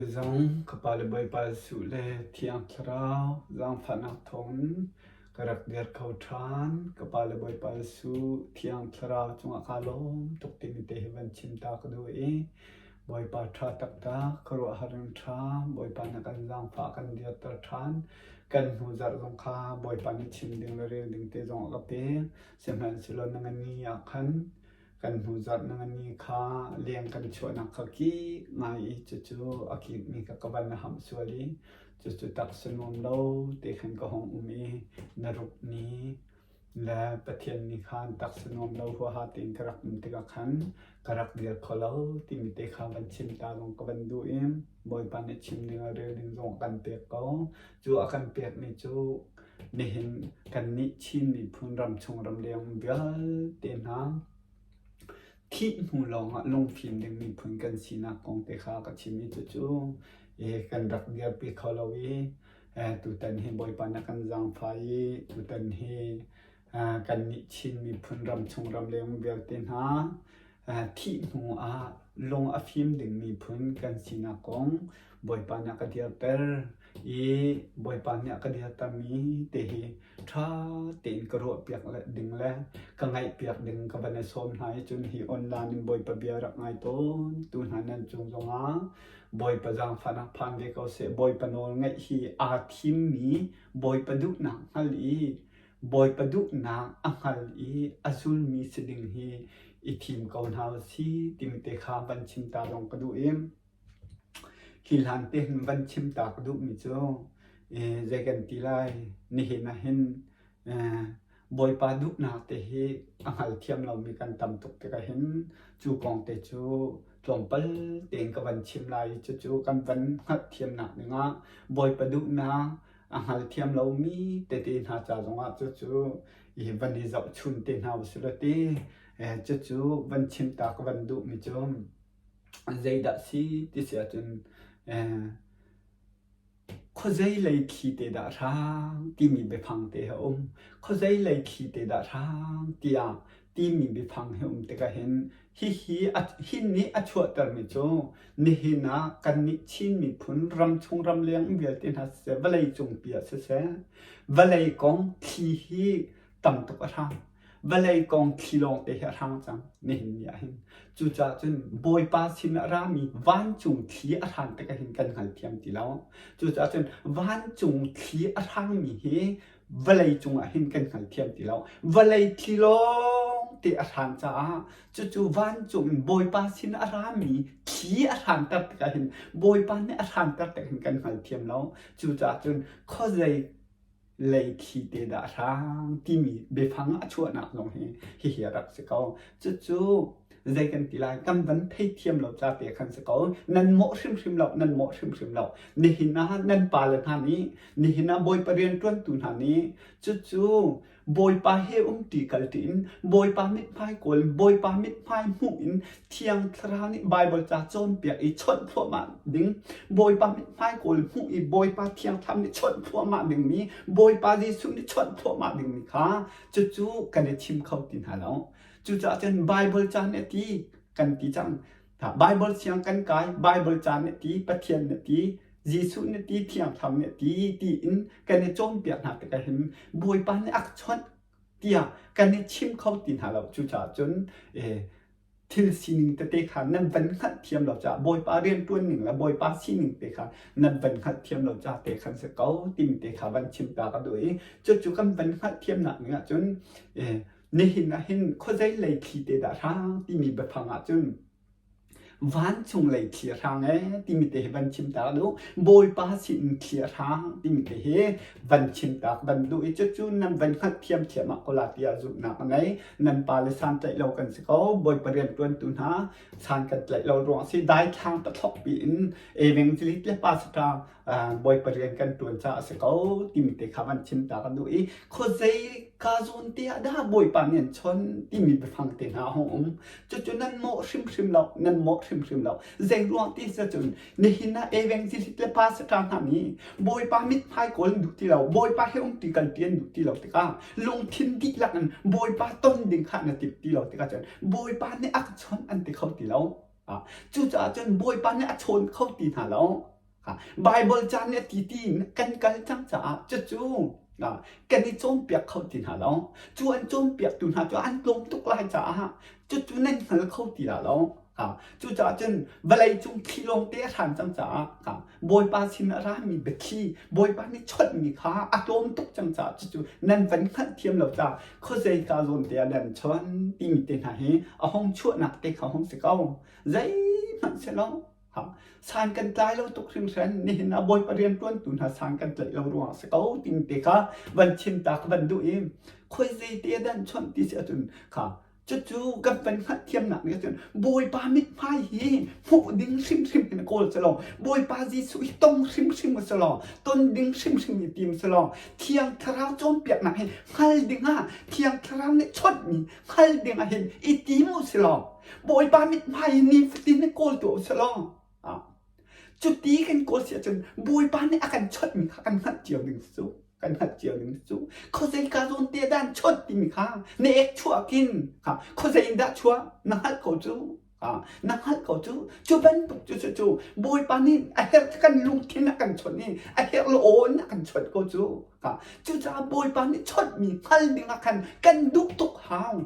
Zong ka Pa le Bawipa Jesuh le Thiang Thlarau zaangfahnak thawngin ka rak dir kho ṭhan. Ka Pa le Bawipa Jesuh Thiang Thlarau cungah kaa lawm tuk timi te hi van chim ta ka duh i Bawipa ṭha taktak, khuaruahhar in ṭha, Bawipa na kan zaangfah kan dirter ṭhan. Kan hnu zarh zong kha Bawipa nih chim ding le rel ding te zong a ka pek. Sihmanhsehlaw na ngani ah khan Kan hnu zarh na ngani kha leng kan chuahnak kha kik ngai i cucu a kikmi kha ka van a hamh sual i cucu taksa nuam lo te khan ka hung um i na ruk ni le Pathian nih khan taksa nuam lo huaha tein ka rak um tikah khan ka rak dir kho lo timi te kha van chim ta zong ka van duh i Bawipa nih chim ding le rel ding zong a kan pek ko. Cu a kan pekmi cu Nihin kannih Chin miphun ramchung ramleng vialte hna thih hnu lawngah lungfim ding miphun kan sinak kong te kha ka chim i cucu kan rak dirpi kho lo i tutan hi Bawipa nih a kan zaangfah i tutan hi kannih Chin miphun ramchung ramleng vialte hna thih hnu ah lung a fim ding miphun kan sinak kong Bawipa nih a ka dirter. I Bawipa nih a ka dirtermi te hi ṭha tein ka ruahpiak ding le ka ngaihpiak ding ka van i sawm hna i cun hi online in Bawipa bia rak ngai tawn tu hna nan cung zongah Bawipa zaangfahnak phan ve ko seh. Bawipa nawl ngaih hi aa thimmi Bawipa duhnak hngal i Bawipa duhnak a hngal i a zulmi si ding hi i thim ko hna u si timi te kha van chim ta zong ka duh i Hi hlan te hin van chim ta ka duhmi cu zei kan ti lai nihin ah hin Bawipa duhnak te hi a hngalthiam lomi kan tam tuk tikah hin cu kong te cu tlawmpal tein ka van chim lai i cucu kan van hngalhthiamnak dingah Bawipa duhnak a hngalthiam lomi tete hna ca zongah cucu i van i zohchun te hna usih law ti cucu van chim ta ka van duhmi cu Zeidah si ti si ahcun khuazei lei thli te dah hrang timi biafang te hi a um. Khuazei lei thli te dah hrang tiah timi biafang hi um tikah hin hihi hi nih a chuahtermi cu nihin ah kannih Chin miphun ramchung ramleng vialte hna siseh vawlei cungpi ah siseh vawlei kong thli hi tam tuk a hrang. Vawlei kong thli lawngte hi a hrang cang nihin ni ah hin. Cucaah cun Bawipa sin a rami vancung thli a hran tikah hin kan hngalthiam ti lo. Cucaah cun vancung thli a hrangmi hi vawlei cungah hin kan hngalthiam ti lo. Vawlei thli lawngte a hran caah cucu vancung in Bawipa sin a rami thli a hranter tikah hin Bawipa nih a hranter tikah hin kan hngalthiam lo. Cucaah cun khuazei leithli te dah hrang timi biafang a chuahnak zong hi hihi a rak si ko. Cucu zei kan ti lai kan van theithiam lo ca te khan si ko. Nan mawh hrimhrim lo, nan mawh hrimhrim lo. Nihin ah nan pale hna nih, nihin ah Bawipa rianṭuantu hna nih cucu Bawipa he umṭi kalṭi in Bawipa mithmai kawl in Bawipa mithmai hmuh in Thiang Thlarau nih Baibal ca cawnpiak i chawnh thluahmah ding Bawipa mithmai kawl hmuh i Bawipa Thiang Thlarau nih chawnh thluahmah dingmi Bawipa Jesuh nih chawnh thluahmah dingmi kha cucu kan i chim kho ti hna lo. Cucaah cun Baibal ca nih a ti kan ti cang. Baibal siang kan kai, Baibal ca nih a ti, Pathian nih a ti, Jesuh nih a ti, Thiang Thlarau nih a ti tiin kan i cawnpiak hna tikah hin Bawipa nih a ka chawnh tiah kan i chim kho ti hna lo. Cucaah cun thil sining tete kha nan van hngalhthiam lo caah Bawipa rianṭuan ning le Bawipa sining te kha nan van hngalhthiam lo ca te khan si ko timi te kha van chim ta ka duh i cucu kan van hngalhthiamnak ning ahcun nihin ah hin khuazei lei thli te dah hrang timi biafang ahcun Vancung lei thli a hrang ee timi te hi van chim ta duh. Bawipa sin thli a hrang timi te hi van chim tak van duh i cucu nan van hngalhthiam thiam ah kola tiah zumhnak a ngei. Nan pa le san tlaih lo kan si ko. Bawipa riantuantu hna san kan tlaih lo ruang si daithlang pathlok pi in evangelist le pastor Bawipa rian kan ṭuan caah a si ko timi te kha van chim ta kan duh i khuazei ka zawn te ah dah Bawipa nih an chon timi biafang te hna a hung um. Cucu nan mawh hrimhrim lo, nan mawh hrimhrim lo. Zei ruang ti si cun nihin ah evangelist le pastor hna nih Bawipa mithmai kawl an duh ti lo, Bawipa he umti kalpi an duh ti lo tikah lungthin dihlak in Bawipa ton ding kha na timh ti lo tikah cun Bawipa nih a ka chawnh an ti kho ti lo. Cucaah cun Bawipa nih a chawn kho ti hna lo. Baibal ca nih a ti tiin kan kal cang caah cucu kan i cawnpiak kho ti hna lo. Cu an cawnpiaktu hna cu an tlawm tuk lai caah cucu nan hngal kho ti la lo. Cucaah cun vawleicung thli lawngte a hran cang caah Bawipa sin a rami biathli Bawipa nih chawnhmi kha a tlawm tuk cang caah cucu nan van hngalhthiam lo caah khuazeika zawn te ah nan chon timi te hna hi a hung chuahnak te kha hung si ko. Zeihmanh si lo. San kan tlai lo tuk hringhran nihin ah Bawipa rianṭuantu hna san kan tlaih lo ruangah si ko timi te kha van chim ta ka van duh i khoi zei te dan chawnh ti si ahcun kha cucu kan van hngalhthiamnak nih cun Bawipa mithmai hi hmuh ding hrimhrim in kawl si lo Bawipa Jesuh hi tong hrimhrim si law ton ding hrimhrim i tim si law Thiang Thlarau cawnpiaknak hi hngal dingah Thiang Thlarau nih chawnhmi hngal dingah hin i tim u si law Bawipa mithmai hi nifatin in kawl tuah u sih law cuti kan kawl si ahcun Bawipa nih a kan chawnhmi kha kan hngalh cio ding si cu kan hngalh cio ding si cu khuazei ka zawn te dah an chawnh timi kha na ek chuah kin kha khuazei in dah chuah na hngalh ko cu na hngalh ko cu cu bantuk cu cu cu Bawipa nih a herh kan lungthin a kan chawnh i a herh le aw in a kan chawnh ko cu cucaah Bawipa nih chawnhmi hngal ding ah khan kan duh tuk hau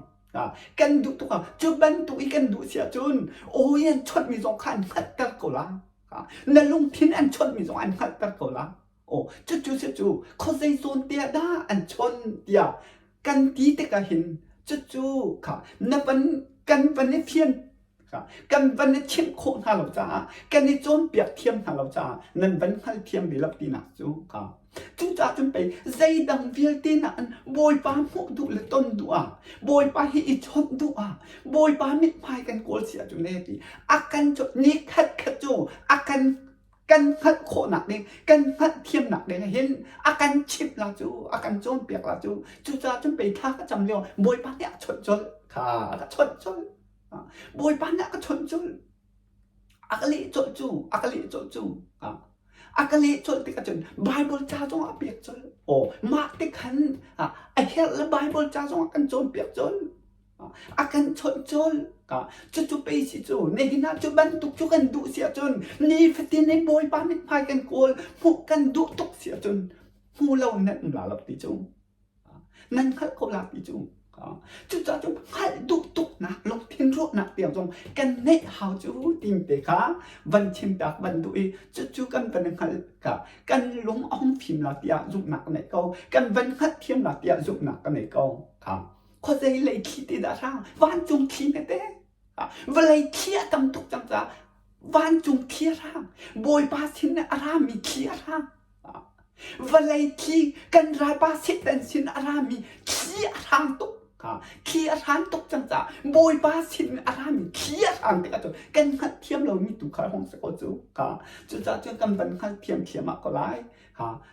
Kan duh tuk ah cu bantuk i kan duh si ahcun aw i an chawnhmi zong kha an hngalhter ko la. Na lungthin an chawnhmi zong an hngalhter ko la. Aw cucu si cu khuazei zawn te ah dah an chawn tiah kan ti tikah hin cucu kha na van kan van i fian kan van i chimh khawh hna lo caah kan i cawnpiak thiam hna lo caah nan van hngalthiam ve lo tinak cu ka cucaah cun pei zeidang vialte nakin Bawipa hmuh duh le ton duh ah Bawipa hi i chawnh duh ah Bawipa mithmai kan kawl si ahcun le ti a kan ni khat khat cu a kan kan hngalh khawhnak ding kan hngalh thiamnak ding hin a kan chimh la cu a kan cawnpiak la cu cucaah cun pei thla ka cam lio Bawipa nih a chawnh colh kha a ka chawnh colh Bawipa nih a ka chawnh colh. A ka leh colh cu, a ka leh colh cu. A ka leh colh tikah cun Bible ca zong a pek colh. Aw, mah te khan a herh le Bible ca zong a kan cawnpiak colh. A kan chawnh colh. Cucu pei si cu, nihin ah cu bantuk cu kan duh si ahcun nifatin in Bawipa mithmai kan kawl, hmuh kan duh tuk si ahcun hmu lo nan um la lo ti cu. Nan hngalh ko la ti cu. Cucaah cun hngalh duh tuknak lungthin ruahnak tiang zong kan neih hau cu tin te kha van chimtak van duh i cucu kan van hngalh ka kan lung a hung fim la tiah zumhnak ka neih ko kan van hngalh thiam la tiah zumhnak ka neih ko kha khuazei lei thli te dah hrang vancung thli ne te vawlei thli a tam tuk cang caah vancung thli a hrang bawipa sin a rami thli a hrang Vawlei thli kan ralpa Satan sin a rami thli a hrang tuk. Thli a hran tuk cang caah Bawipa sin a rami thli a hrang tikah cun kan hngalhthiam lomi tu kha hong si ko cu. Cucaah cun kan van hngalthiam thiam ah ko lai.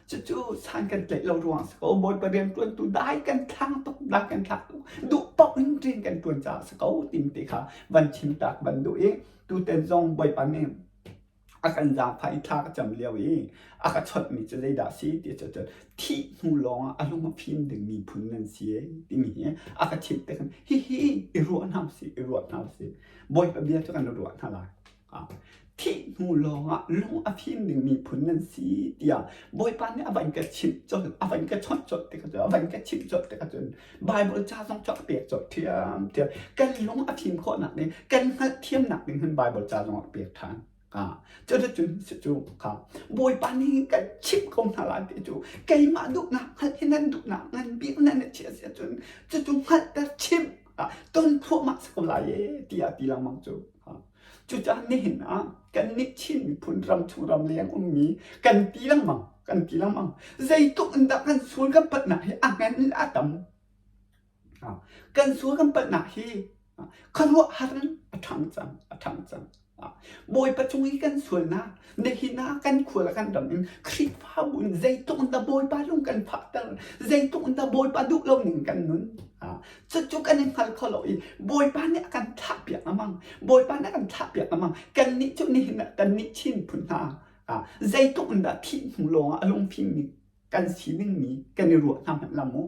Cucu san kan tlaih lo ruang si ko. Bawipa rianṭuantu dai kan thlang tuk, dai kan thlak tuk. Duh paoh in rian kan ṭuan caah si ko timi te kha van chim tak van duh i tutan zong Bawipa nih a kan zaangfah i thla ka cam lio i a ka chawnhmi cu zeidah a si ti cu cun thih hnu lawngah a lung a fim dingmi phun nan si ee timi hi a ka chimh tik hihi i ruah hna usih i ruah hna usih Bawipa bia cu kan i ruah hna lai thih hnu lawngah lung a fim dingmi phun nan si tiah Bawipa nih a van ka chimh colh a van ka chawnh colh tikah cun a van ka chimh colh tikah cun Bible ca zong cu a pek colh ṭhiamṭhiam. Kan lung a fim khawhnak ding, kan hngalhthiamnak ding hin Bible ca zong a pek ṭhan. Cuticun cu kha Bawipa nih kan chimh ko hna lai ti cu keimah duhnak hngalh hi nan duhnak ngan bik nan i chiah si ahcun cucu hngalhter chimh ton thluahmah si ko lai e tiah ti lengmang cu. Cucaah nihin ah kannih Chin miphun ramchung ramleng ummi kan ti lengmang kan ti lengmang zeitluk in dah kan sual kan palhnak hi a ngan in a tam kan sual kan palhnak hi khuaruahhar in a ṭhang cang a ṭhang cang Bawipa cung i kan sualnak nihin ah kan khua le kan ram in Khrihfabu in zeitluk in dah Bawipa lung kan fahter zeitluk in dah Bawipa duh lo ning kan nun Cucu kan i hngal kho lo i Bawipa nih a kan thlahpiak lengmang. Bawipa nih a kan thlahpiak lengmang. Kannih cu nihin ah kannih Chin phun hna zeitluk in dah thih hnu lawngah a lungfimmi kan sining mi kan i ruah hna hmanh la mu.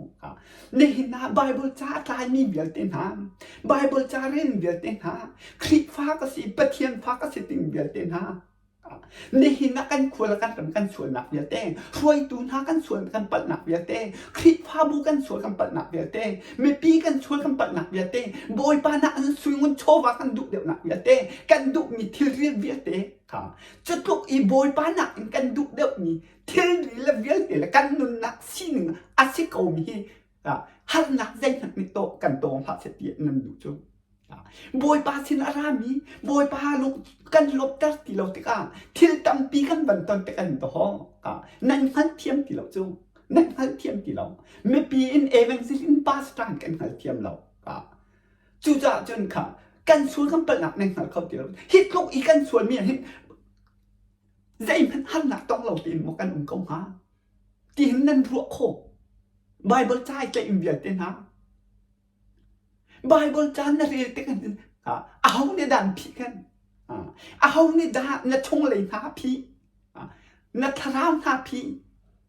Nihin ah Bible ca a tlaimi vialte hna, Bible ca rel vialte hna, Khrihfa ka si, Pathian fa ka si ting vialte hna. Nihin ah kan khua le kan ram kan sualnak vialte, hruaitu hna kan sual kan palhnak vialte, Khrihfabu kan sual kan palhnak vialte, mipi kan sual kan palhnak vialte, Bawipa nak in suingun chawva kan duh deuhnak vialte, kan duhmi thilri vialte kha cutluk i Bawipa nak in kan duh deuhmi thilri le vialte le kan nunnak sining a si komi hi harnak zeihmanh nih tawh kan tawng hlah seh ti nan duh cu. Bawipa sin a rami Bawipa lung kan lawmhter ti lo tikah thil tampi kan van ton tik an to nan hngalthiam ti lo cu nan hngalthiam ti lo mipi in evangelist in pastor kan hngalthiam lo cucaah cun kha kan sual kan palhnak nan hngal kho ti lo hi tluk i kan sual mi hin zeihmanh harnak tong lo tein maw kan um ko hnga ti hin nan ruah khawh Bible ca ai tlaih vialte hna Bible ca na rel tik hin aho nih dah an phih khan? Aho nih dah na chunglei hna a phih? Na thlarau hna phih?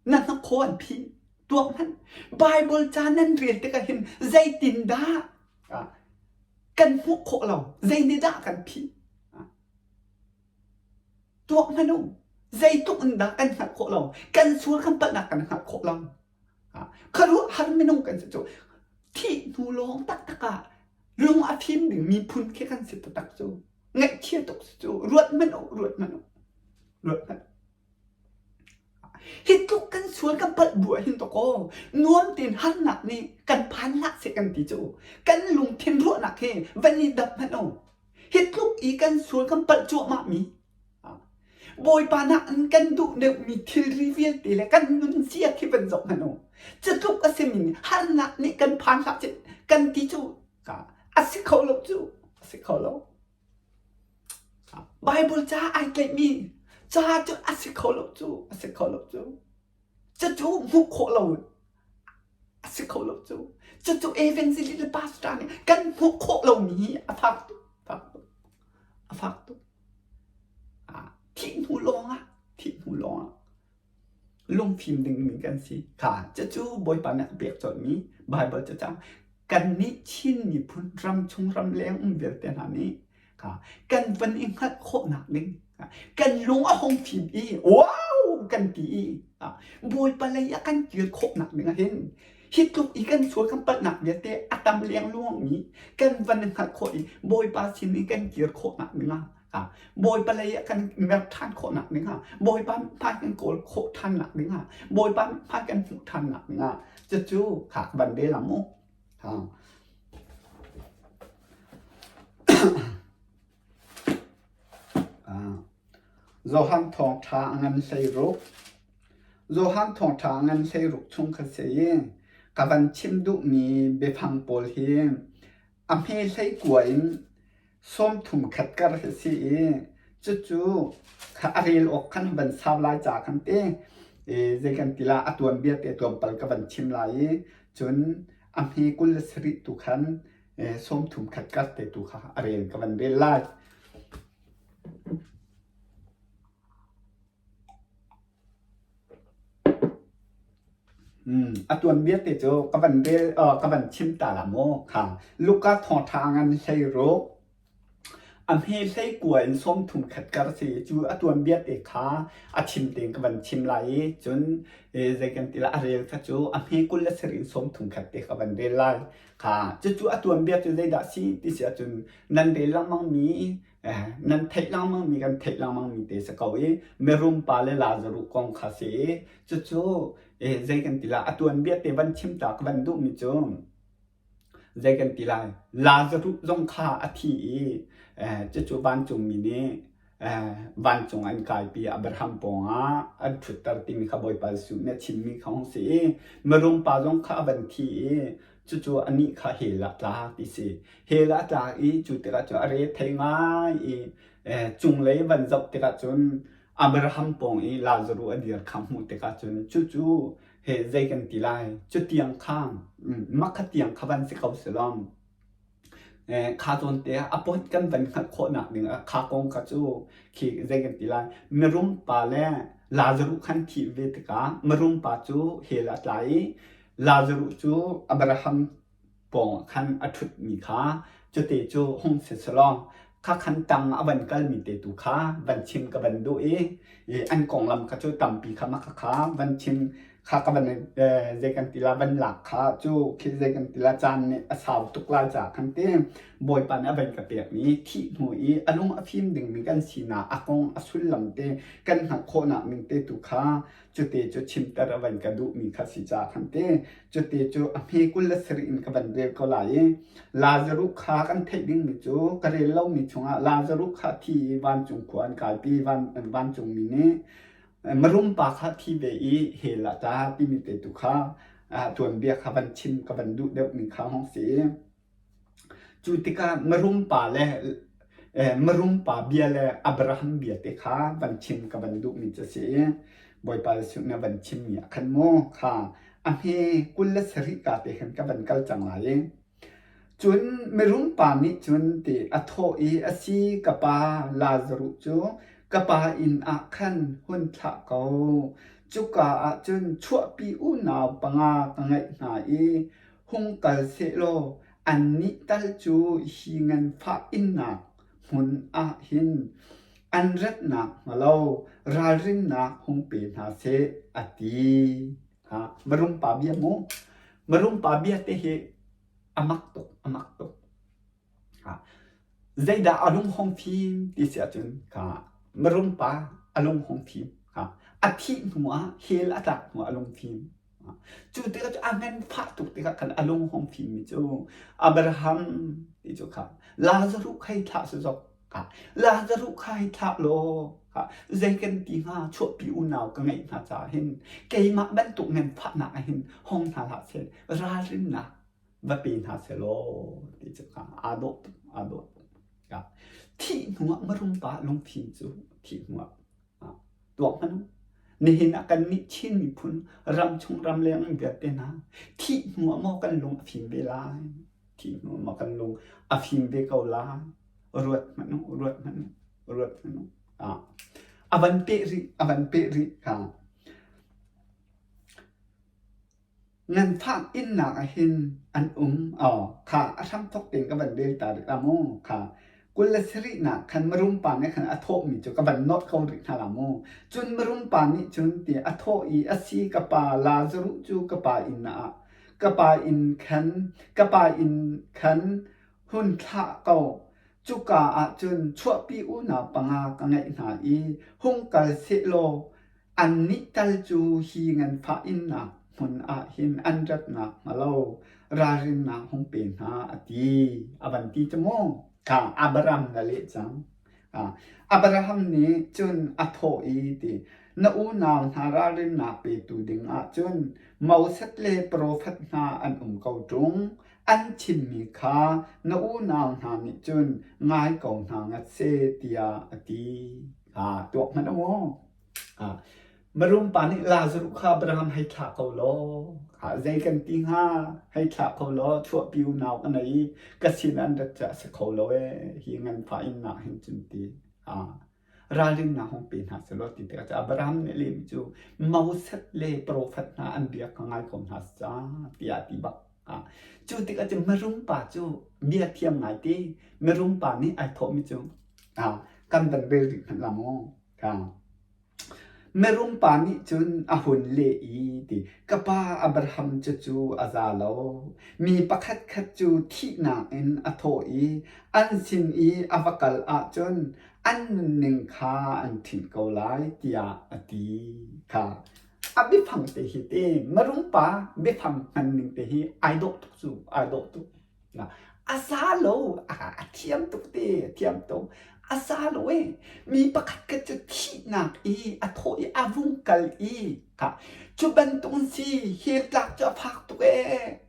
Na hnakhaw an phih? Tuak hmanh. Bible ca nan rel tikah hin zeitindah kan hmuh khawh lo? Zei nih dah kan phih? Tuak hmanh u. Zeitluk in dah kan hngalh khawh lo? Kan sual kan palhnak kan hngalh khawh lo. Khuaruahhar minung kan si cu thih hnu lawng taktak ah lung a fim ding miphun khi kan si taktak cu ngaihchia tuk si cu ruat hmanh u ruat hmanh u ruat hmanh hi tluk kan sual kan palh bu ah hin to kaw nuam tein harnak nih kan phan hlah seh kan ti cu kan lungthin ruahnak hi van i dap hmanh u hi tluk i kan sual kan palh cuahmah mi Bawipa nak in kan duh deuhmi thilri vialte le kan nunzia khi van zoh hmanh u. Cutluk a simi harnak nih kan phan hlah cit kan ti cu a si kho lo cu a si kho lo. Bible ca ai tlaihmi ca cu a si kho lo cu a si kho lo cu. Cucu hmuh khawh lo a si kho lo cu. Cucu evangelist le pastor nih kan hmuh khawh lomi hi a fak tuk fak tuk a fak tuk. Thih hnu lawngah thih hnu lawngah lungfim dingmi kan si. Kha cucu Bawipa nih a pek colhmi Bible cacang kannih Chin miphun ramchung ramleng um vialte hna nih kha kan van i hngalh khawhnak ding kan lung a hung fim i wow kan ti i Bawipa lei ah kan kir khawhnak ding ah hin hi tluk i kan sual kan palhnak vialte a tam lengluang mi kan van i hngalh khawh i Bawipa sin i kan kir khawhnak ding ah Bawipa lei ah kan mer ṭhan khawhnak ding ah Bawipa hmai kan kawl khawh ṭhannak ding ah Bawipa hmai kan hmuh ṭhannak ding ah cucu kha van rel ang mu. Johan thawngṭha a ngan 16. Johan thawngṭha a ngan 16 chung kha si i ka van chim duhmi biafang pawl hi a hme 19 in 30 khat kar hi si i cucu kha a rel awk khan van sau lai ca khan te zei kan ti la a tuanbia te tlawmpal ka van chim lai i cun a hme 27 tu khan 30 khat kar te tu kha a rel ka van rel lai. A tuanbia te cu ka van rel ka van chim ta la maw kha Luka thawngṭha ngan 16 a hme 19 in 30 khat kar si cu a tuanbia te kha a chim tein ka van chim lai i cun zei kan ti la a rel kha cu a hme 27 in 30 khat te ka van rel lai kha cucu a tuanbia cu zeidah si ti si ahcun nan rel lengmang mi nan theih lengmang mi kan theih lengmang mi te si ko i mirum pa le Lazaruh kong kha si i cucu zei kan ti la a tuanbia te van chim ta ka van duh mi cu zei kan ti lai Lazaruh zong kha a thi i cucu vancungmi nih vancung an kaipi Abraham pawngah an ṭhutter timi kha Bawipa Jesuh nih a chimmi kha hung si i mirum pa zong kha a van thi i cucu anih kha hell ah tla ti si. Hell ah tla i cu tikah cun a re thei ngai i cunglei van zoh tikah cun Abraham pawng i Lazaruh a dir kha hmuh tikah cun cucu he zei kan ti lai cu tiang kha makha tiang kha van si ko silong kha zawn te ah a pot kan van hngalh khawhnak ding ah kha kong kha cu khi zei kan ti lai mirum pa le Lazaruh khan thih ve tikah mirum pa cu hell ah tla i Lazaruh cu Abraham pawng ah khan a ṭhutmi kha cute cu hung si selaw. Kha khan tang a van kalmi te tu kha van chim ka van duh i an konglam kha cu tampi kha mah kha van chim kha ka van zei kan ti la van lak kha cu khi zei kan ti la caan nih a sau tuk lai caah khan ti Bawipa nih a van ka pekmi thih hnu i a lung a fim dingmi kan sinak a kong a sullam te kan hngalh khawhnak ning te tu kha cute cu chimter a van ka duhmi kha si caah khan te cute cu a hme 27 in ka van rel ko lai i Lazaruh kha kan theih dingmi cu ka rel lomi chungah Lazaruh kha thi i vancung khua an kaipi van vancungmi nih marum pa kha thi ve i hell ah tla timi te tu kha tuanbia kha van chim ka van duh deuhmi kha hong si i Cu tikah mirum pa le mirum pa bia le Abraham bia te kha van chim ka van duhmi cu a si i Bawipa Jesuh nih a van chimmi ah khan mu kha a hme 27 ka te khan ka van kal cang lai i cun mirum pa nih cun ti a thawh i a si ka pa Lazaruh cu ka pa inn ah khan hun thlah ko. Cuka ah cun chuahpi unau panga ka ngeih hna i hung kal sehlaw annih tal cu hi nganfah innak hmun ah hin an rat nakhnga lo ralrinnak hung pe hna seh, a ti. Ha, mirum pa bia mu. Mirum pa bia te hi a mak tuk, a mak tuk. Ha, zeidah a lung hong fim ti si ahcun kha mirum pa a lung hong fim. Ha, a thih hnu ah hell a tlak hnu ah a lung fim. Cu tikah cu a nganfah tuk tikah khan a lung hong fimmi cu Abraham ti cu kha Lazaruh kha hei thlah sawsawh kha Lazaruh kha hei thlah law kha zei kan ti hnga chuahpi unau ka ngeih hna caah hin keimah bantuk nganfahnak ah hin hong hna hlah seh ralrinnak va pe hna seh law ti cu kha aa dawh tuk aa dawh tuk. Thih hnuah marum pa lungfim cu thih hnuah Tuak hmanh u. Nihin ah kannih Chin miphun ramchung ramleng vialte hna thih hnu ah maw kan lung a fim ve lai? Thih hnu ah maw kan lung a fim ve ko lai? Ruat hmanh u, ruat hmanh u, ruat hmanh u. Ah. A van peh rih, a van peh rih. Ha. Nganfah innak ah hin an um. Aw, kha a hramthawk tein ka van rel ta rih la mu. Kha 27 nak khan mirum pa nih khan a thawhmi cu ka van nawt ko rih hna la mu. Cun mirum pa nih cun ti a thawh i a si ka pa Lazaruh cu ka pa inn ah ka pa inn khan ka pa inn khan hun thlah ko. Cuka ah cun chuahpi unau panga ka ngeih hna i hung kal sehlaw Annih tal cu hi nganfah innak hmun ah hin an rat nakhnga lo ralrinnak hung pe hna, a ti. A van ti cu mu. Kha Abraham na leh cang. Abraham nih cun a thawh i ti, na unau hna ralrinnak petu ding ah cun Moses le profet hna an um ko ṭung. An chimmi kha na unau hna nih cun ngai ko hna ngat seh, tiah a ti. Tuak hmanh u mu. Mirum pa nih Lazaruh kha Abraham hei thlah ko law, zei kan ti hnga, hei thlah ko law, chuahpi unau ka nei i ka sin an rat cu a si kho lo ee, hi nganfah innak hin cun ti. Ralrinnak hung pe hna seh law ti tikah Abraham nih a lehmi cu Moses le profet hna an bia kha ngai ko hna ca tiah a ti bak. Cu tikah cun mirum pa cu bia thiam ngai ti, mirum pa nih ai thawhmi cu kan van rel rih hmanh la maw? Mirum pa nih cun a hun leh i ti, Ka pa Abraham cucu a za lo. Mi pakhatkhat cu thihnak in a thawh i an sin i a va kal ahcun an nunning kha an ṭhinh ko lai, tiah a ti. Kha a biafang te hi te mirum pa biafang hman ning te hi ai dawh tuk cu, ai dawh tuk. A za lo, a thiam tuk te, a thiam tuk. A za lo e. Mi pakhat khat cu thihnak i a thawh i a vung kal i ka cu bantuk an si hell tlak cu a fak tuk e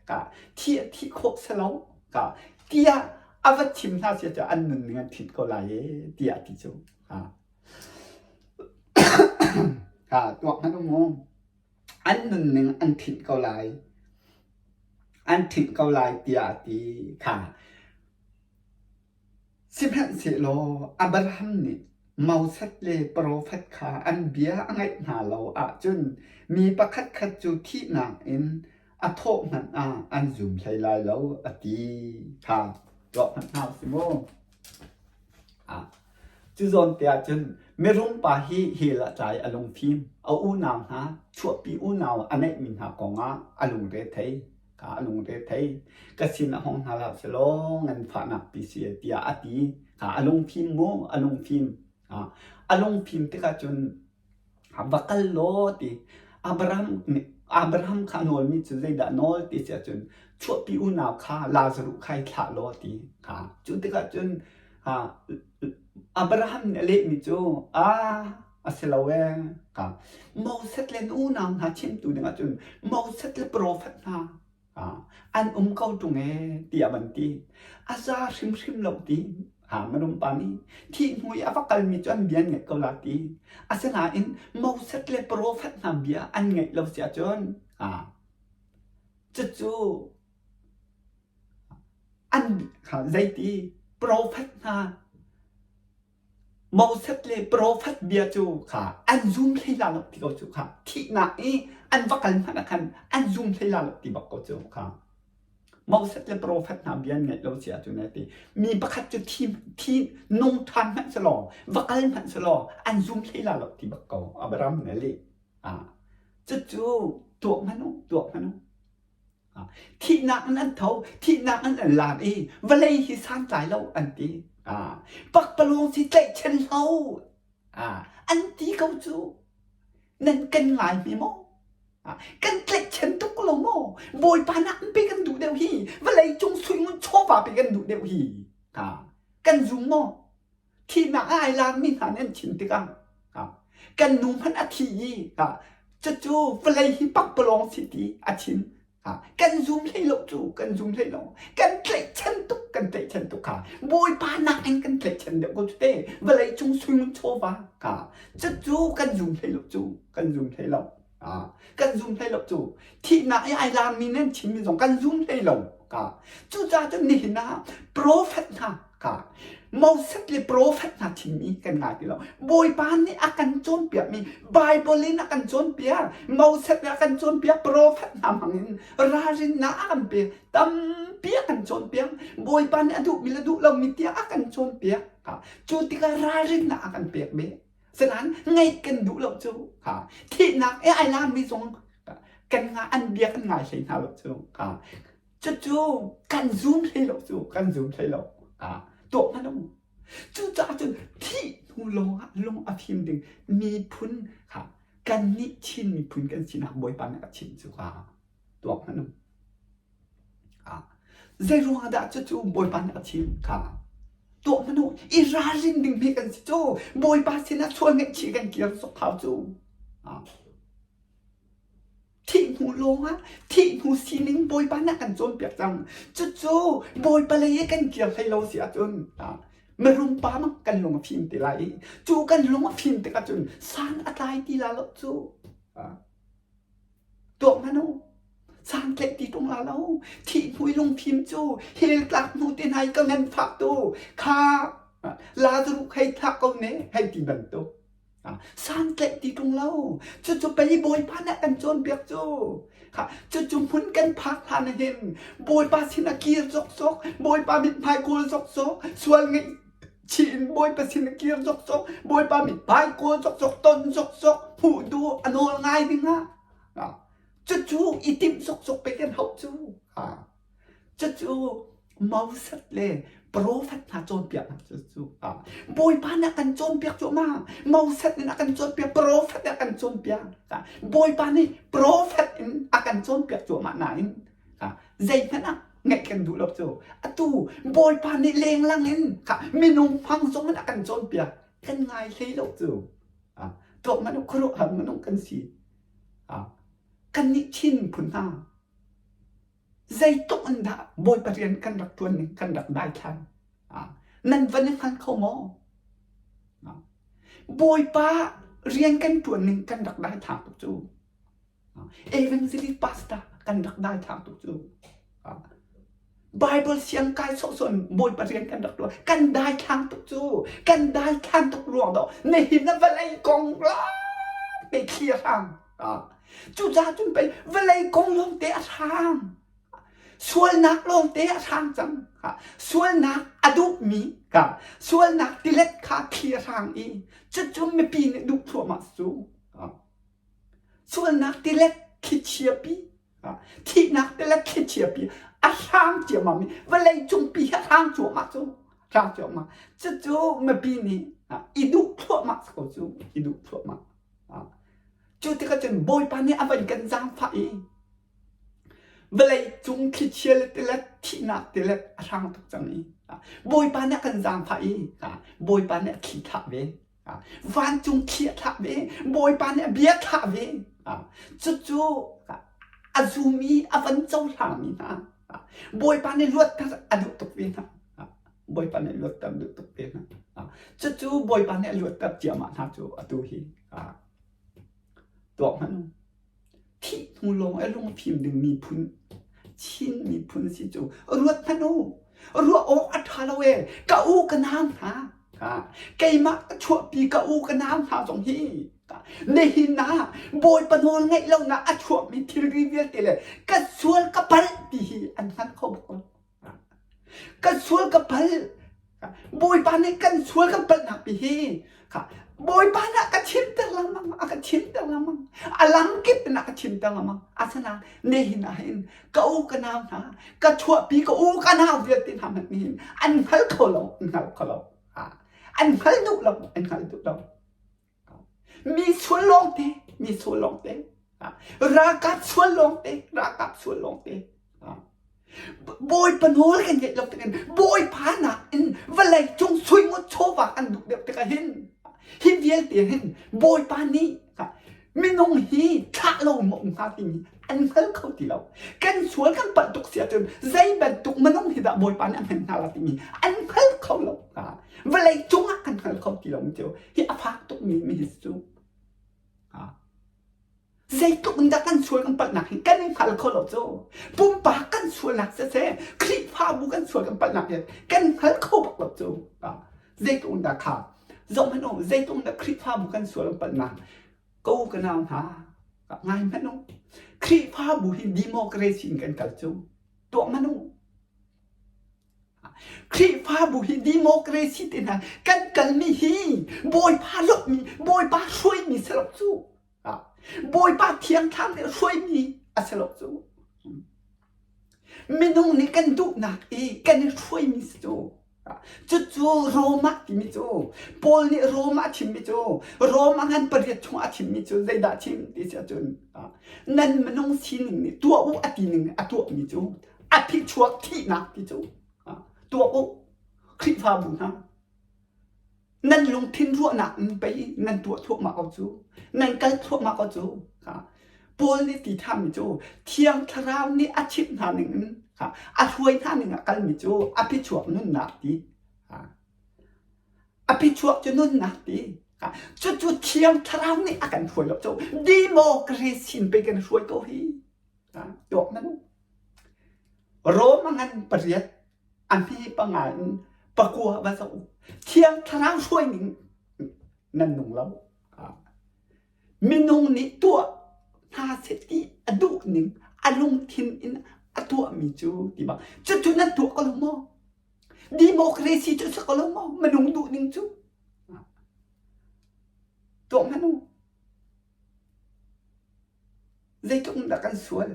ka thi a thih khawh si lo ka tiah a va chim hna sia cu an nunning an thit ko lai e tiah ti cu ha ha tuak hmanh um mu an nunning an thit ko lai An ṭhinh ko lai tiah a ti kha. Sihmanhsehlaw Abraham nih Moses le profet kha an bia a ngaih hna lo ahcun mi pakhatkhat cu thihnak in a thawh hmanh ah an zum hlei lai lo a ti kha tuah hmanh hna u si mu. Cu zawn te ah cun mirum pa hi hell ah tlai a lungfim. A unau hna, chuahpi unau a neihmi hna kongah a lungre thei. Ka a lungre thei. Ka sin ah hong hna hlah selaw nganfahnak pi si tiah a ti. Ka a lungfim mu, a lungfim. A lungfim tikah cun Va kal law ti. Abraham nih Abraham kha a nawlmi cu zeidah nawl ti si ahcun chuahpi unau kha Lazaruh kha i thlah law ti kha. Cu tikah cun Abraham nih a lehmi cu ah a si lo ee ka Moses le na unau hna chimtu dingah cun Moses le profet hna An um ko ṭung ee tiah van ti. A za hrimhrim lo ti. Minung pa nih thih hnu i a va kalmi cu an bia an ngaih ko la ti. Asinain Moses le profet hna bia an ngaih lo si ahcun cucu an zeiti profet hna Moses le profet bia cu kha an zum hlei la lo ti ko cu kha thihnak i an va kal hmanh ah khan an zum hlei la lo ti bak ko cu kha Moses le profet hna bia an ngaih lo si ahcun ti mi pakhat cu thi thi nung ṭhan hmanh selaw va kal hmanh selaw an zum hlei la lo ti bak ko Abraham nih a leh. Cucu tuah hmanh u tuah hmanh u. Thihnak in an tho, thihnak in an laam i vawlei hi santlai lo an ti. Pakpalawng si tlaihchan hlo an ti ko cu. Nan kan ngai hme maw? Kan tlaihchan tuk lo maw? Bawipa nak in pe kan duh deuh hi, vawlei cung suingun chawva pe kan duh deuh hi. Kan zum maw? Thihnak ah ai laammi hna nih an chim tikah kan nu hmanh a thi i cucu vawlei hi pakpalawng si ti a chim. Kan zum hlei lo cu kan zum hlei lo. Kan tlaihchan tuk kan tlaihchan tuk kha Bawipa nakin kan tlaihchan deuh ko cu te vawlei cung suingun chawva kha cucu kan zum hlei lo cu kan zum hlei lo. Kan zum hlei lo cu thihnak i ai laammi nan chimmi zong kan zum hlei lo ka cucaah cun nihin ah profet hna ka Moses le profet hna chimmi kan ngai ti lo Bawipa nih a kan cawnpiakmi Bible in a kan cawnpiak Moses nih a kan cawnpiak profet hna hmangin ralrinnak a kan pek tampi a kan cawnpiak Bawipa nih a duhmi le duh lomi tiah a kan cawnpiak cu tikah ralrinnak a kan pek ve Sinain ngaih kan duh lo cu thihnak i ai laammi zong kan nga an bia kan ngai hlei hna lo cu cucu kan zum hlei lo cu kan zum hlei lo tuah hmanh u cucaah cun thih hnu lawng ah lung a fim ding miphun kha kannih Chin miphun kan sinak Bawipa nih a chim cu kha tuak hmanh u Zei ruangah dah cucu Bawipa nih a chim kha tuah hmanh u i ralrin ding hme kan si cu Bawipa sinah sual ngaihchih kan kir sawk hau cu. Thih hnu lawngah thih hnu sining Bawipa nih a kan cawnpiak cang. Cucu Bawipa lei i kan kir hlei lo si ahcun mirum pa bang kan lung a fim te lai i cu kan lung a fim tikah cun san a tlai ti la lo cu. Tuah hmanh u. Santlaih ti ṭung la lo. Thih hnu i lungfim cu hell tlak hnu te hna i ka nganfah tu kha Lazarus hei thlah ko ne hei ti bantuk. Santlaih ti ṭung lo. Cucu pei Bawipa nih a kan cawnpiak cu. Cucu hmun kan phak hlan ah hin Bawipa sin ah kir zokzok, Bawipa mithmai kawl zokzok, sual ngeih chih in Bawipa sin ah kir zokzok, Bawipa mithmai kawl zokzok, ton zokzok, hmuh duh a nawl ngai ding ah cucu i timh zokzok pe kan hauh cu. Cucu Moses le profet hna cawnpiaknak cu cu Bawipa nih a kan cawnpiak cuahmah. Moses nih a kan cawnpiak, profet nih a kan cawnpiak. Bawipa nih profet in a kan cawnpiak cuahmah nain zeihmanh ah ngaih kan duh lo cu. Atu Bawipa nih lenglang in minung hmang zong in a kan cawnpiak kan ngai hlei lo cu. Tuak hmanh u khuaruahhar minung kan si. Kannih Chin miphun hna zeitluk in dah Bawipa rian kan rak ṭuan ning kan rak daithlan. Nan van i hngal kho maw? Bawipa rian kan ṭuan ning kan rak daithlang tuk cu. Evangelist pastor kan rak daithlang tuk cu. Bible siang kai sawhsawh in Bawipa rian kan rak tuah. Kan daithlang tuk cu. Kan daithlang tuk ruang dawh. Nihin na vawlei kong te thli a hrang. Cucaah cun pei vawlei kong lawng te a hrang. Sualnak lawngte a hrang cang. Sualnak a duhmi ka sualnak tilet kha thli a hrang i cucu mipi nih duh thluahmah cu. Sualnak tilet thlichia pi thihnak tilet thlichia pi a hrang ciammam i vawlei cungpi hi a hrang cuahmah cu hrang cuahmah cucu mipi nih i duh thluahmah ko cu i duh thluahmah cu tikah cun Bawipa nih a van kan zaangfah i vawlei cung thlichia le tilet thihnak tilet a hrang tuk cang i Bawipa nih a kan zaangfah i Bawipa nih a thli thlah ve vancung thli a thlah ve Bawipa nih a bia thlah ve cucu a zum i a van cohlangmi hna Bawipa nih luatter a duh tuk ve hna Bawipa nih luatter duh tuk ve hna cucu Bawipa nih a luatter ciahmah hna cu atu hi tuak hmanh u Thih hnu lawng i lungfim ding miphun Chin miphun si cu ruat hmanh u. Ruah awk a ṭha lo ee. Ka u ka nau hna. Keimah ka chuahpi ka u ka nau hna zong hi nihin ah Bawipa nawl ngeih lonak a chuakmi thilri vialte le ka sual ka palh ti hi an hngal kho bak lo. Kan sual ka palh. Bawipa nih kan sual kan palhnak pi hi Bawipa nih a ka chimter lengmang, a ka chimter lengmang. A lamkip in a ka chimter lengmang. Asinain nihin ah hin ka u ka nau hna, ka chuahpi ka u ka nau vialte hna hmanh nih hin an hngal kho lo, an hngal kho lo. An hngal duh lo, an hngal duh lo. Mi sual lawngte, mi sual lawngte. Ralkap sual lawngte, ralkap sual lawngte. Bawipa nawl kan ngeih lo tikin Bawipa nakin vawlei cung suingut chawva kan duh deuh tikah hin hi vialte hin Bawipa nih minung hi thlah lo maw um hnga timi an hngal kho ti lo. Kan sual kan palh tuk si ahcun zei bantuk minung hi dah Bawipa nih a hman hna la timi an hngal kho lo. Vawlei cungah kan hngal kho ti lo cu hi a fak tukmi mi hi cu. Zeitluk in dah kan sual kan palhnak hi kan i hngal kho lo cu. Pumpak kan sualnak siseh, Khrihfabu kan sual kan palhnak hi kan hngal kho bak lo cu. Zeitluk in dah kha zoh hmanh u, zeitluk in dah Khrihfabu kan sual kan palhnak ko ka nau hna ngai hmanh u. Khrihfabu hi democracy in kan kal cu. Tuah hmanh u. Khrihfabu hi democracy te hna kan kalmi hi Bawipa lawmhmi, Bawipa hruaimi si lo cu. Bawipa thiangthlam nih hruaimi a si lo cu. Minung nih kan duhnak i kan i hruaimi si cu. Cucu Rome ah timi cu Paul nih Rome a chimmi cu Rome a ngan pariat chung a chimmi cu zeidah a chim ti si ahcun nan minung sining nih tuah u a ti ning a tuahmi cu a phichuak thihnak ti cu tuah u Khrihfabu hna nan lungthin ruahnak in pei nan tuah thluahmah ko cu nan kal thluahmah ko cu Paul nih ti ṭhami cu Thiang Thlarau nih a chimh hna ning in a hruai hna ning ah kalmi cu a phichuak nunnak ti a phichuak cu nunnak ti cucu Thiang Thlarau nih a kan hruai lo cu democracy in pei kan hruai ko hi tuak man Rome a ngan pariat a hme panga in pakua va zoh u Thiang Thlarau hruai ning nan nung lo Minung nih tuah hna seh ti a duh ning a lungthin in a tuahmi cu ti bang cucu nan tuah ko lo maw? Democracy cu si ko lo maw? Minung duh ning cu tuah hmanh u. Zeitluk in dah kan sual?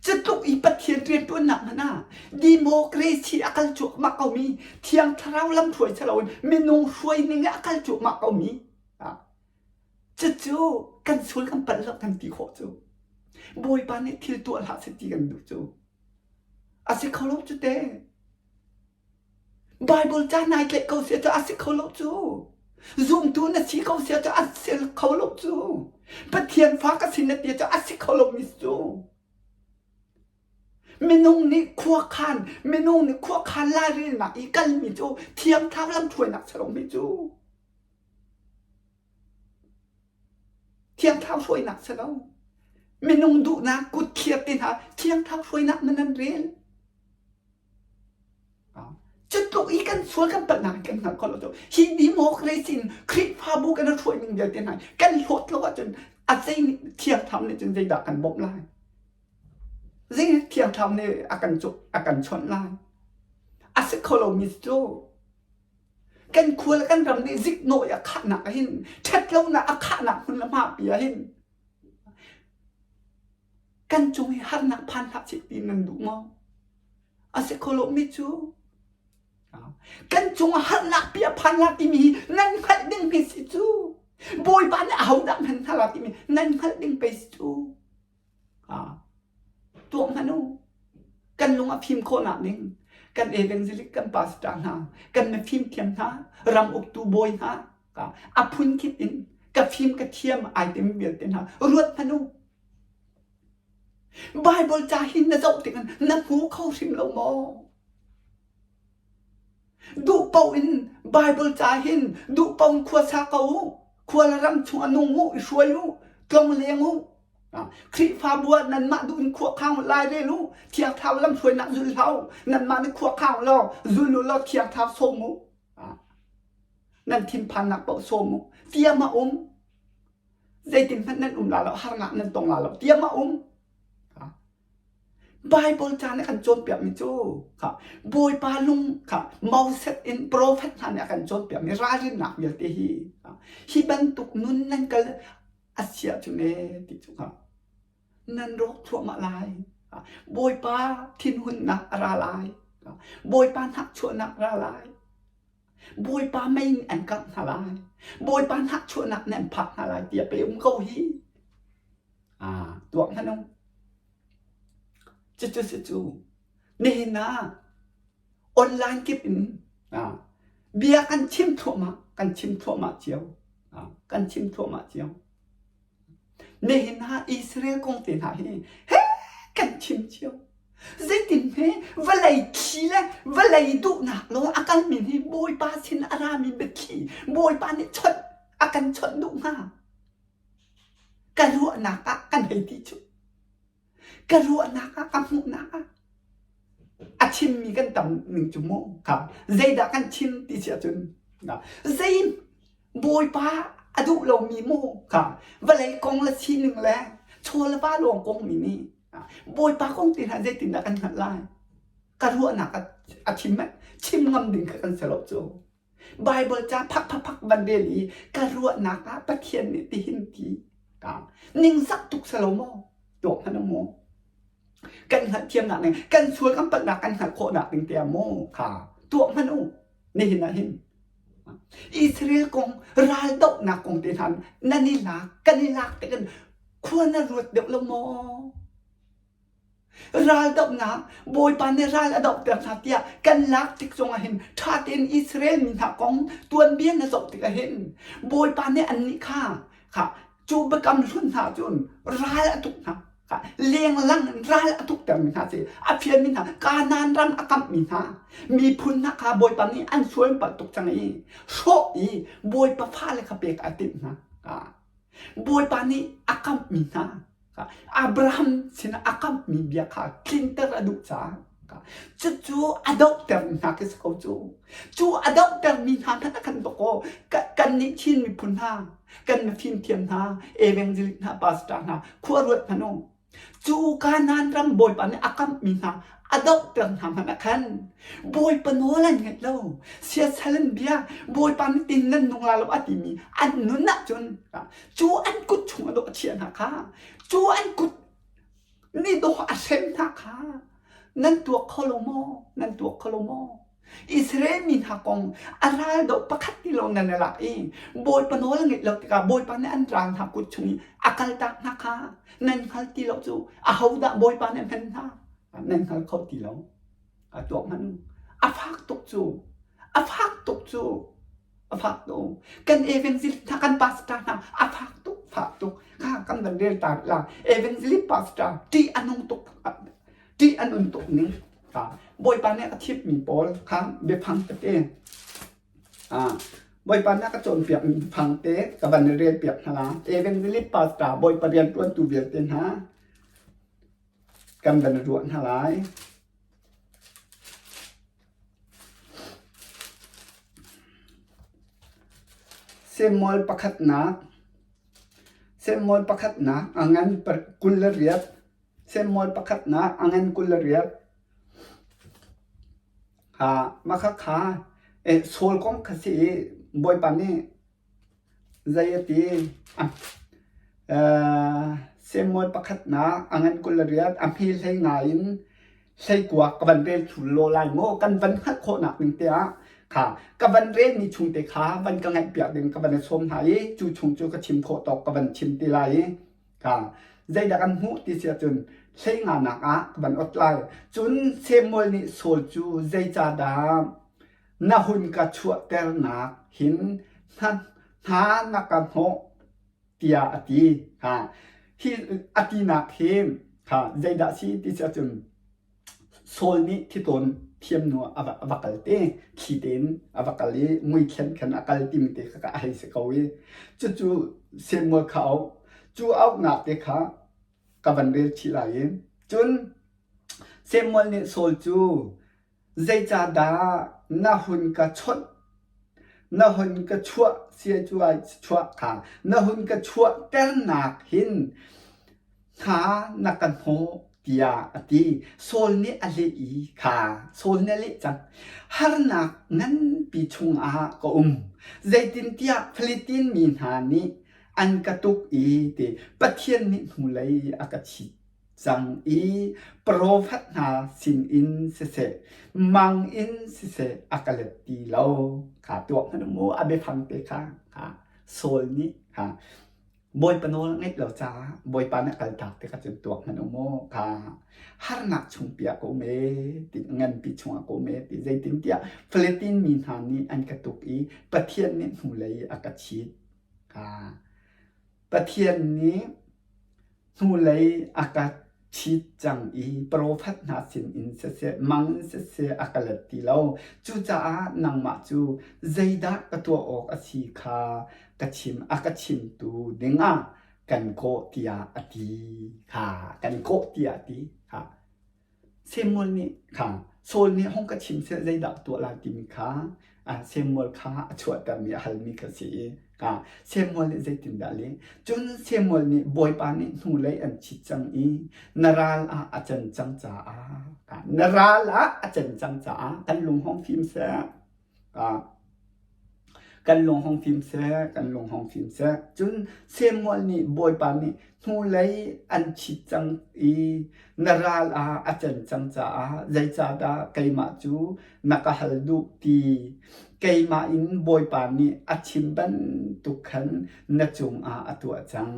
Cutluk i Pathian rianṭuannak hmanh ah democracy a kal cuahmah komi Thiang Thlarau lamhruai si loin minung hruai ning ah a kal cuahmah komi cucu kan sual kan palh lo kan ti khawh cu. Bawipa nih thil tuah hlah seh ti kan duh cu. A si kho lo cu te. Baibal ca nai tlaih ko sia cu a si kho lo cu. Zumtu na si ko sia cu a si kho lo cu. Pathian fa ka si na ti cu a si kho lo mi cu. Minung nih khuakhan, minung nih khuakhan lairelnak i kalmi cu thiang thlarau lamhruainak si lomi cu. Thiang thlarau hruainak si lo. Minung duhnak kut thlir te hna thiang thlarau hruainak man an rel. Cutluk i kan sual kan palhnak kan hngalh kho lo cu. Hi democracy in Khrihfabu kan i hruai ning vialte hna kan hlawt lo ahcun a zei nih thiang thlarau nih cun zeidah kan bawmh lai? Zei Thiang Thlarau nih a kan a kan chawnh lai? A si kho lomi cu kan khua le kan ram nih ziknawh i a khahnak ah hin ṭhatlonak a khahnak hmun le hmapi ah hin kan cung hi harnak phan hlah seh ti nan duh maw? A si kho lomi cu kan cung ah harnak pi a phan la timi hi nan hngalh ding pei si cu. Bawipa nih ahodah hman hna la timi nan hngalh ding pei si cu. Tuah hmanh u. Kan lung a fim khawhnak ding kan evangelic kan pastor hna, kan mifim thiam hna, ram uktu bawi hna, a phunkip in ka fim ka thiam ai timi vialte hna ruat hmanh u. Bible ca hi na zoh tikah na hmu kho hrim lo maw? Duh paoh in Bible ca hin duh paoh in khua sa ko u. Khua le ram chung a nung u, i hruai u, tlong leng u. Khrihfabu ah nanmah duh in khua khang u, lai rel u. Thiang Thlarau lamhruainak zul hlah u. Nanmah nih khua khang u law, zul u law Thiang Thlarau sawm u. Nan thinphannak paoh sawm u. Tiam a um. Zeitin hmanh nan um la lo, harnak nan tong la lo. Tiam a um. Baibal ca nih a kan cawnpiakmi cu kha Bawipa lung kha Moses in profet hna nih a kan cawnpiakmi ralrinnak vialte hi hi bantuk nun nan kal a si ahcun ee ti cu kha nan rawk thluahmah lai. Bawipa thinhunnak a ra lai. Bawipa hnakchuahnak a ra lai. Bawipa mei nih an kangh hna lai. Bawipa hnakchuahnak nih an phak hna lai tiah pei um ko hi. Ah, tuak hmanh u. Cucu si cu nihin ah online kip in ah, bia kan chim thluahmah, kan chim thluahmah cio. Ah, kan chim thluahmah cio. Nihin ah Israel kong te hna hi he kan chim cio. Zeitin hme vawlei thli le vawlei duhnak lawng a kalmi hi Bawipa sin a rami biathli Bawipa nih chawnh a kan chawnh duh hnga. Ka ruahnak ah kan hei ti cu. Ka ruahnak ah, ka hmuhnak ah a chimmi kan tam ning cu mu kha zeidah kan chim ti si ahcun zei Bawipa a duh lomi mu kha vawlei kong le sining le chaw le va lawng kong mi nih Bawipa kong te hna zeitindah kan hngalh lai? Ka ruahnak a chim chim ngam ding kha kan si lo cu. Baibal ca phak phak phak van rel i ka ruahnak ah Pathian nih tihin ti ningzak tuk si lo maw? Tuak hmanh u maw? Kan hngalhthiamnak ning, kan sual kan palhnak kan hngalh khawhnak ding tiah maw kha tuah hmanh u. Nihin ah hin Israel kong raldohnak kong te hna nan i lak kan i lak tikin khua na ruat deuh lo maw? Raldohnak Bawipa nih ral a dohter hna tiah kan lak tik zongah hin ṭha tein Israel mi hna kong tuanbia na zoh tikah hin Bawipa nih annih kha kha cu biakam hlun hna cun ral a tuk hna kha lenglang in ral a tuktermi hna si a fialmi hna Kanaan ram a kamhmi hna miphun hna kha Bawipa nih an sual palh tuk cang i hrawh i Bawipa fale kha pek a timh hna. Bawipa nih a kamhmi hna Abraham sinah a kamhmi bia kha tlinter a duh caah cucu a dohtermi hna khi si ko cu. Cu a dohtermi hna hmanh a kan dawk aw. Kannih Chin miphun hna, kan mifimthiam hna, evangelic hna, pastor hna, khua ruat hmanh u. Cu Kanaan ram Bawipa nih a kamhmi hna a dohter hna hmanh ah khan Bawipa nawl an ngaih lo. Siasal an bia, Bawipa nih tin nan nung la lo a timi an nun ahcun cu an kut chung a dawh a chiah hna kha cu an kut nih dawh a hrem hna kha nan tuak kho lo maw nan tuak kho lo maw Israel mi hna kong a ral doh pakhat ti lo nan lak i Bawipa nawl a ngeih lo tikah Bawipa nih an ral hna kut chung i a kaltak hna kha nan hngal ti lo cu ahodah Bawipa nih a hman hna nan hngal kho ti lo a tuak hmanh a fak tuk cu a fak tuk cu a fak tuk kan evangelist hna kan pastor hna a fak tuk fak tuk kha kan van rel ta la evangelist pastor ṭih a nung tuk ṭih a nun tuk ning kha bawipa nih a thimmi pawl kha biafang tete ah bawipa nih a ka cawnpiakmi biafang te ka van rel piak hna la evangelist pastor bawipa rian ṭuantu vialte hna kan van ruah hna lai Samuel pakhatnak Samuel pakhatnak a ngan 28. Samuel pakhatnak a ngan 28. Ha mah kha kha Saul kong kha si i Bawipa nih zei a ti? Samuel pakhatnak a ngan 28 a hme hlei ngai in hleikua ka van rel thlu law lai maw kan van hngalh khawhnak ding te ah kha ka van relmi chung te kha van ka ngaihpiak ding ka van i sawm hna i cu chung cu ka chim khawh tawk ka van chim te lai i kha zeidah kan hmuh ti si ahcun hlei nganak ah ka van ot lai. Cun Samuel nih Saul cu zeicahdah na hun ka chuahternak hin hna na ka hnawh tiah a ti. Ha hi a tinak hi kha zeidah si ti si ahcun Saul nih thitawn thiam hnu a va kal te thli tein a va kal i muikhen khan a kal timi te kha a hei si ko i cucu Samuel kha auh cu auhnak te kha ka van rel chih lai i cun Samuel nih Saul cu Zeicahdah na hun ka chawnh? Na hun ka chuah sia cu ai chuah kha na hun ka chuahternak hin hna na ka hnawh tiah a ti. Saul nih a leh i kha Saul nih a leh cang. Harnak nganpi chungah ka um. Zeitintiah Philitin mi hna nih an ka tuk i ti Pathian nih hnulei a ka chit cang i profet hna sinin siseh, mang in siseh a ka let ti lo. Kha tuak hmanh mu a biafang te kha kha Saul nih kha Bawipa nawl ngeih lo caah Bawipa nih a kaltak te kha cun tuak hmanh u mu kha harnak chung piah ka um e ti nganpi chungah ka um e ti zeitintiah Philitin mi hna nih an ka tuk i Pathian nih hnulei a ka chit kha Pathian nih hnulei a ka ṭhit cang i profet hna sinin siseh, mang in siseh a ka let ti lo. Cucaah nangmah cu zeidah ka tuah awk a si kha ka chim, a ka chimtu dingah kan kawh tiah a ti kha, kan kawh tiah a ti kha. Samuel nih kha Saul nih hung ka chim seh zeidah tuah lai timi kha Samuel kha a chuahtermi a halmi kha si i kha Samuel nih zeitindah a leh? Cun Samuel nih Bawipa nih hnulei an chit cang i na ral ah a can cang caah na ral ah a can cang caah kan lung hong fim seh. Kan lung hong fim seh, kan lung hong fim seh. Cun Samuel nih Bawipa nih hnulei an chit cang i na ral ah a can cang caah zeicahdah keimah cu na ka hal duh ti? Keimah in Bawipa nih a chim bantuk khan na cungah a tuah cang.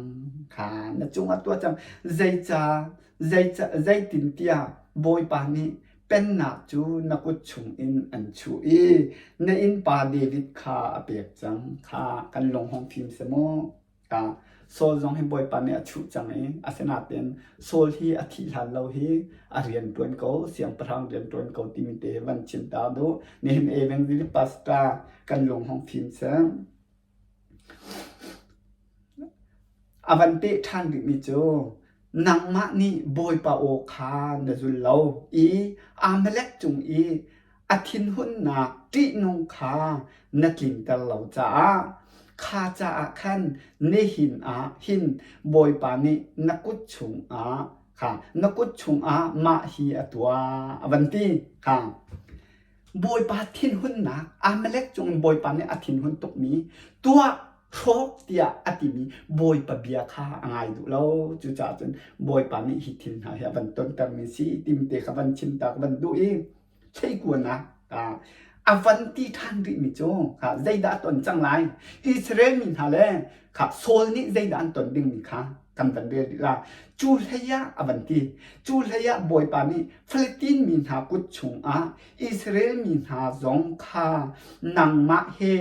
Kha na cungah a tuah cang. Zeicah, zeicah, zeitintiah Bawipa nih Pennak cu na kut chungin an chuh i na innpa David kha a pek cang. Kha kan lung hong fim seh mu. Ka Saul zong hi Bawipa nih a chuh cang i asinain Saul hi a thih hlan lo hi a rian ṭuan ko, siangpahrang rian ṭuan ko timi te van chim ta duh. Nihin evangelist pastor kan lung hong fim seh. A van peh ṭhan rihmi cu nangmah nih Bawipa aw kha na zul lo i Amalek cung i a thinhunnak ṭihnung kha na tlinter lo caah kha caah khan nihin ah hin Bawipa nih na kut chungah kha na kut chungah mah hi a tuah a van ti kha. Bawipa thinhunnak Amalek cungin Bawipa nih a thinhun tukmi tuah hrawk tiah a timi Bawipa bia kha a ngai duh lo. Cucaah cun Bawipa nih hi thil hna hi a van tontermi si timte kha van chim ta ka van duh i thleikuanak a van ti ṭhan rihmi cu kha zeidah a ton cang lai? Israel mi hna le kha Saul nih zeidah an ton dingmi kha kan van rel rih la. Cu hlei ah a van ti. Cu hlei ah Bawipa nih Philitin mi hna kut chungah Israel mi hna zong kha nangmah he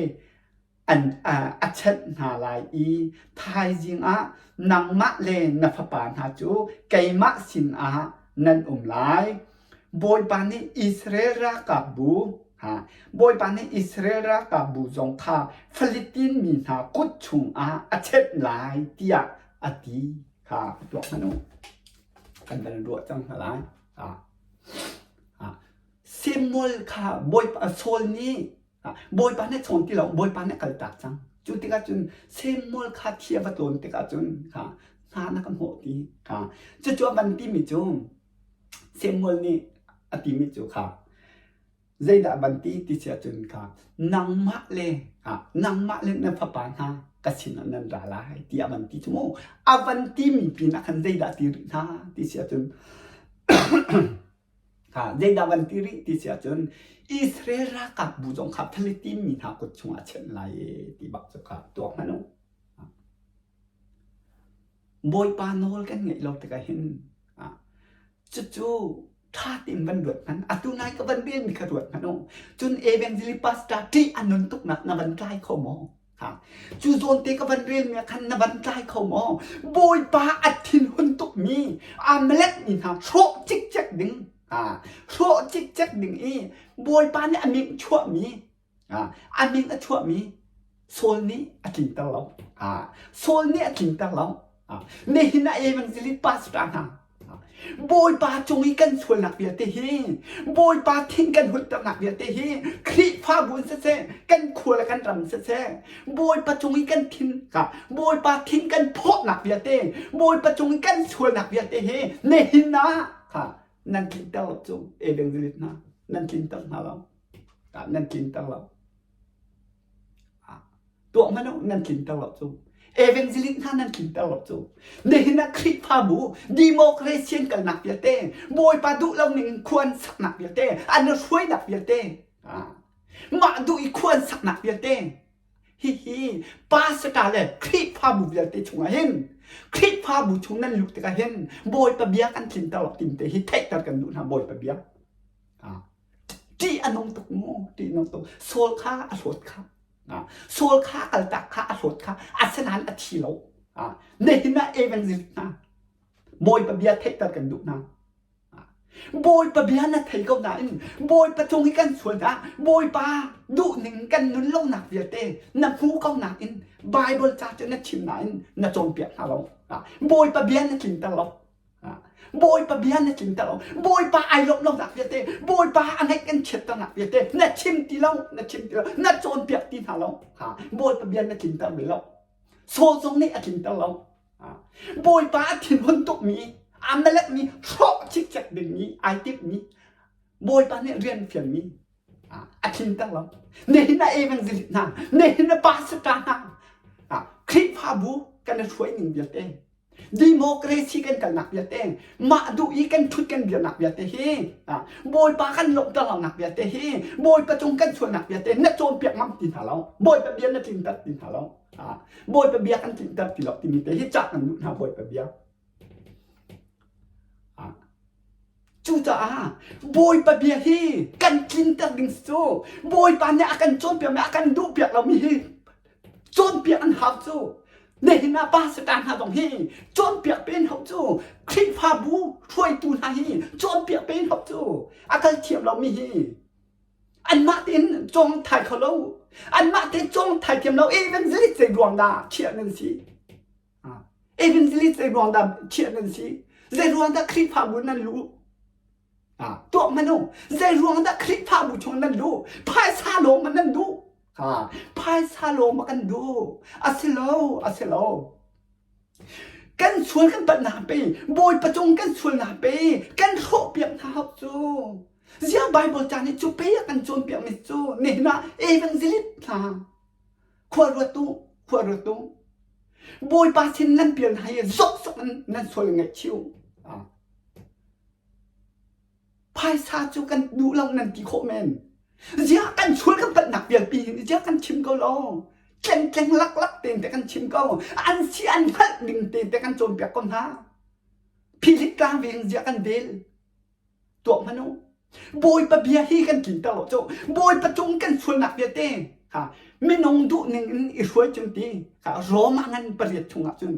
an a chanh hna lai i thaizing ah nangmah le na fapa hna cu keimah sinah nan um lai. Bawipa nih Israel ralkapbu ha Bawipa nih Israel ralkapbu zong kha Philitin mi hna kut chungah a chenh lai tiah a ti kha tuah hmanh u. Kan van ruah cang hna lai. Ha. Ha. Samuel kha Bawipa Saul nih Bawipa nih chawn ti lo, Bawipa nih kaltak cang. Cu tikah cun Samuel kha thi a va tlawn tikah cun kha Hna na ka hnawh ti. Kha cucu a van timi cu Samuel nih a timi cu kha zeidah van ti ti si ahcun kha nangmah le nangmah le na fapa hna ka sinah nan ra lai tiah a van ti cu mu. A van timi pinah khan zeidah ti rih hna ti si ahcun Zeidah van ti rih ti si ahcun Israel ralkapbu zong kha Philippine mi hna kut chungah a chianh lai e ti bak cu kha tuak hmanh u. Bawipa nawl kan ngeih lo tikah hin cucu ṭha tein van ruat hmanh. Atu nai ka van relmi kha ruat hmanh u. Cun evangelist pastor ṭih a nun tuknak na van tlai kho maw? Cu zawn te ka van relmi ah khan na van tlai kho maw? Bawipa a thinhun tukmi Amalek mi hna hrawh cikcek ding hrawh cikcek ding i Bawipa nih a min chuahmi a min a chuahmi Saul nih a tlinter lo. Saul nih a tlinter lo. Nihin ah evangelist pastor hna Bawipa cung i kan sualnak vialte hi Bawipa thin kan hunternak vialte hi Khrihfabu in siseh kan khua le kan ram siseh Bawipa cung i kan thin Bawipa thin kan phawhnak vialte Bawipa cung i kan sualnak vialte hi nihin ah nan tlinter lo cu evangelist hna nan tlinter hna lo nan tlinter lo Tuah hmanh u, nan tlinter lo cu. Evangelist hna nan tlinter lo cu. Nihin ah Khrihfabu democracy an kalnak vialte, Bawipa duh lo ning in khua an saknak vialte, an hruainak vialte, mah duh i khua an saknak vialte, hihi pastor le Khrihfabu vialte chungah hin Khrihfabu chung nan luh tikah hin Bawipa bia kan tlinter lo timte hi theihter kan duh hna Bawipa bia. Ṭih a nung tuk mu, ṭih a nung tuk. Saul kha a hlawt kha. Saul kha a kaltak kha a hlawt kha. Asinain a thi lo. Nihin ah evangelist hna Bawipa bia theihter kan duh hna. Bawipa bia na thei ko nain Bawipa cung i kan sual hna Bawipa duhning kan nun lonak vialte na hmu ko nain Bible ca cu na chim nain na cawnpiak hna lo. Bawipa bia na tlinter lo. Bawipa bia na tlinter lo. Bawipa ai lawmh lonak vialte, Bawipa a ngaih kan chiatternak vialte na chim ti lo, na chim ti lo, na cawnpiak ti hna lo. Bawipa bia na tlinter ve lo. Saul zong nih a tlinter lo. Bawipa a thinhun tukmi, Amalek mi hrawh cikcek dingmi ai timhmi, Bawipa nih rian fialmi a tlinter lo. Nihin ah evangelist hna, nihin ah pastor hna, Khrihfabu kan i hruai ning vialte, Democracy kan kalnak vialte, mah duh i kan ṭhut kan biaknak vialte hi, Bawipa kan lawmhter lonak vialte hi, Bawipa cung kan sualnak vialte na cawnpiak ngam ti hna lo. Bawipa bia na tlinter ti hna lo. Bawipa bia kan tlinter ti lo timi te hi cah kan duh hna Bawipa bia. Cucaah Bawipa bia hi kan tlinter ding cu Bawipa nih a kan cawnpiakmi a kan duhpiak lomi hi cawnpiak an hau cu. Nihin ah pastor hna zong hi cawnpiak pe in hau cu. Khrihfabu hruaitu hna hi cawnpiak pe in hau cu. A kal thiam lomi hi anmah tein cawng thai kho lo. Anmah tein cawng thai thiam lo. Evangelist zei ruang dah chiah nan si? Evangelist zei ruang dah chiah nan si? Zei ruang dah Khrihfabu nan luh? Tuah hmanh u. Zei ruang dah Khrihfabu chung nan luh? Phaisa lawng ma nan duh? Ha, phaisa lawng ma kan duh? A si lo, a si lo. Kan sual kan palhnak pe, Bawipa cung kan sualnak pe, kan hrawhpiak hna hau cu. Ziah Bible ca nih cu pe a kan cawnpiakmi cu nihin ah evangelist hna Khua ruat u, khua ruat u. Bawipa sin nan pial hna i zoksok in nan sual ngaihchih u. Phaisa cu kan duh lo nan ti khawh men. Ziah kan sual kan palhnak vialpi hin ziah kan chim ko lo. Tlengtleng laklak tein te kan chim ko. An si an hngalh ding te te kan cawnpiak ko hna. Philip tlang veng ziah kan vel. Tuah hmanh u. Bawipa bia hi kan tlinter lo cu. Bawipa cung kan sualnak vialte ha minung duh ning in i hruai cun ti ha Roma ngan pariat chungah cun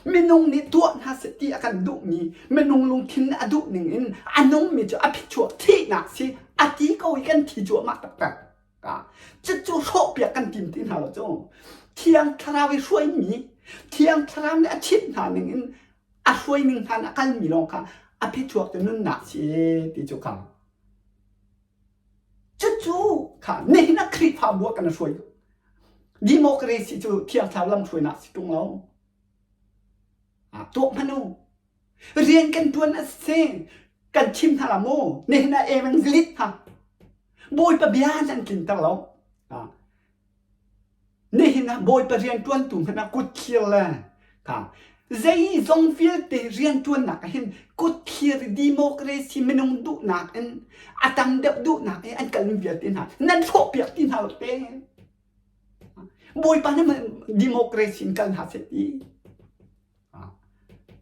minung nih tuah hna seh ti a kan duhmi minung lungthin a duh ning in a nungmi cu a phichuak thihnak si a ti ko i kan thi cuahmah taktak. Cucu hrawhpiak kan tim ti hna lo cu. Thiang Thlarau i hruaimi, Thiang Thlarau nih a chimh hna ning in a hruai ning hna a kalmi lawng kha a phichuak cu nunnak si ti cu kha cucu kha nihin ah Khrihfabu ah kan hruai democracy cu thiang thlarau lam hruainak si ṭung lo. Tuak hmanh u. Rian kan ṭuan a si. Kan chim hna la mu. Nihin ah evangelist hna. Bawipa bia nan tlinter lo. Nihin ah Bawipa rianṭuantu hmanh ah kutthlir le kha zeizong vialte rianṭuannak ah hin kutthlir democracy minung duhnak in a tam deuh duhnak i an kalmi vialte hna nan hrawhpiak ti hna lo te. Bawipa nih democracy in kal hna seh ti.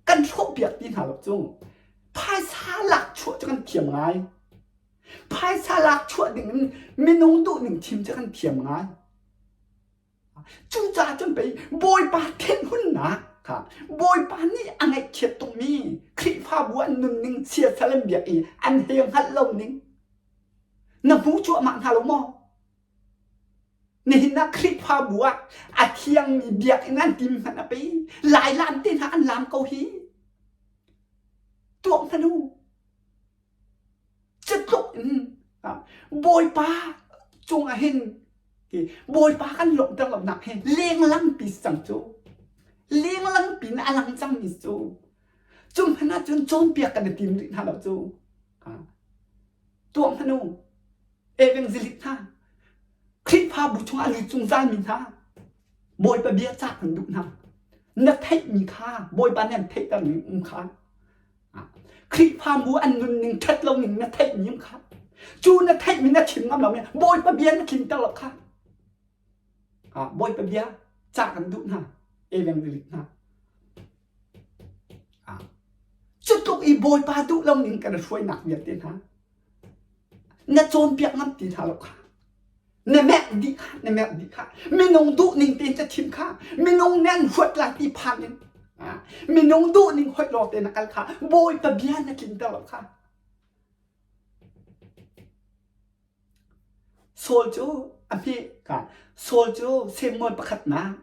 Kan hrawhpiak ti hna lo cu. Phaisa lak chuah cu kan thiam ngai. Phaisa lak chuah ding in minung duhning thim cu kan thiam ngai. Cucaah cun pei Bawipa thinhunnak kha Bawipa nih a ngaihchiat tukmi Khrihfabu an nunning siasal an biak i an hei hngalh lo ning na hmu cuahmah hna lo maw? Nihin ah Khrihfabu ah a thiangmi biakinn an tim hmanh a pei Lailam te hna an lam ko hi. Tuah hmanh u. Cutluk in Bawipa cungah hin Bawipa kan lawmhter lonak hi lenglang pi si cang cu. Lenglang pi in a lang cangmi cu. Cu hmanh ah cun cawnpiak kan i tim rih hna lo cu. Tuah hmanh u. Evangelist hna, Khrihfabu chungah a lut zungzalmi hna, Bawipa bia cah kan duh hna. Na theihmi kha Bawipa nih an theihtermi um kha Khrihfabu an nunning ṭhat lo ning na theihmi um kha cu na theihmi na chim ngam lomi Bawipa bia na tlinter lo kha Bawipa bia cah kan duh hna evangelist hna cu tluk i Bawipa duh lo ning kan hruainak vialte hna na cawnpiak ngam ti hna lo kha na merh dih kha na merh dih kha minung duh ning tein ca chim kha minung nih an huat lai ti phan in minung duh ning hoih law te na kal kha bawipa bia na tlinter lo kha Saul cu a hme ka Saul cu Samuel pakhatnak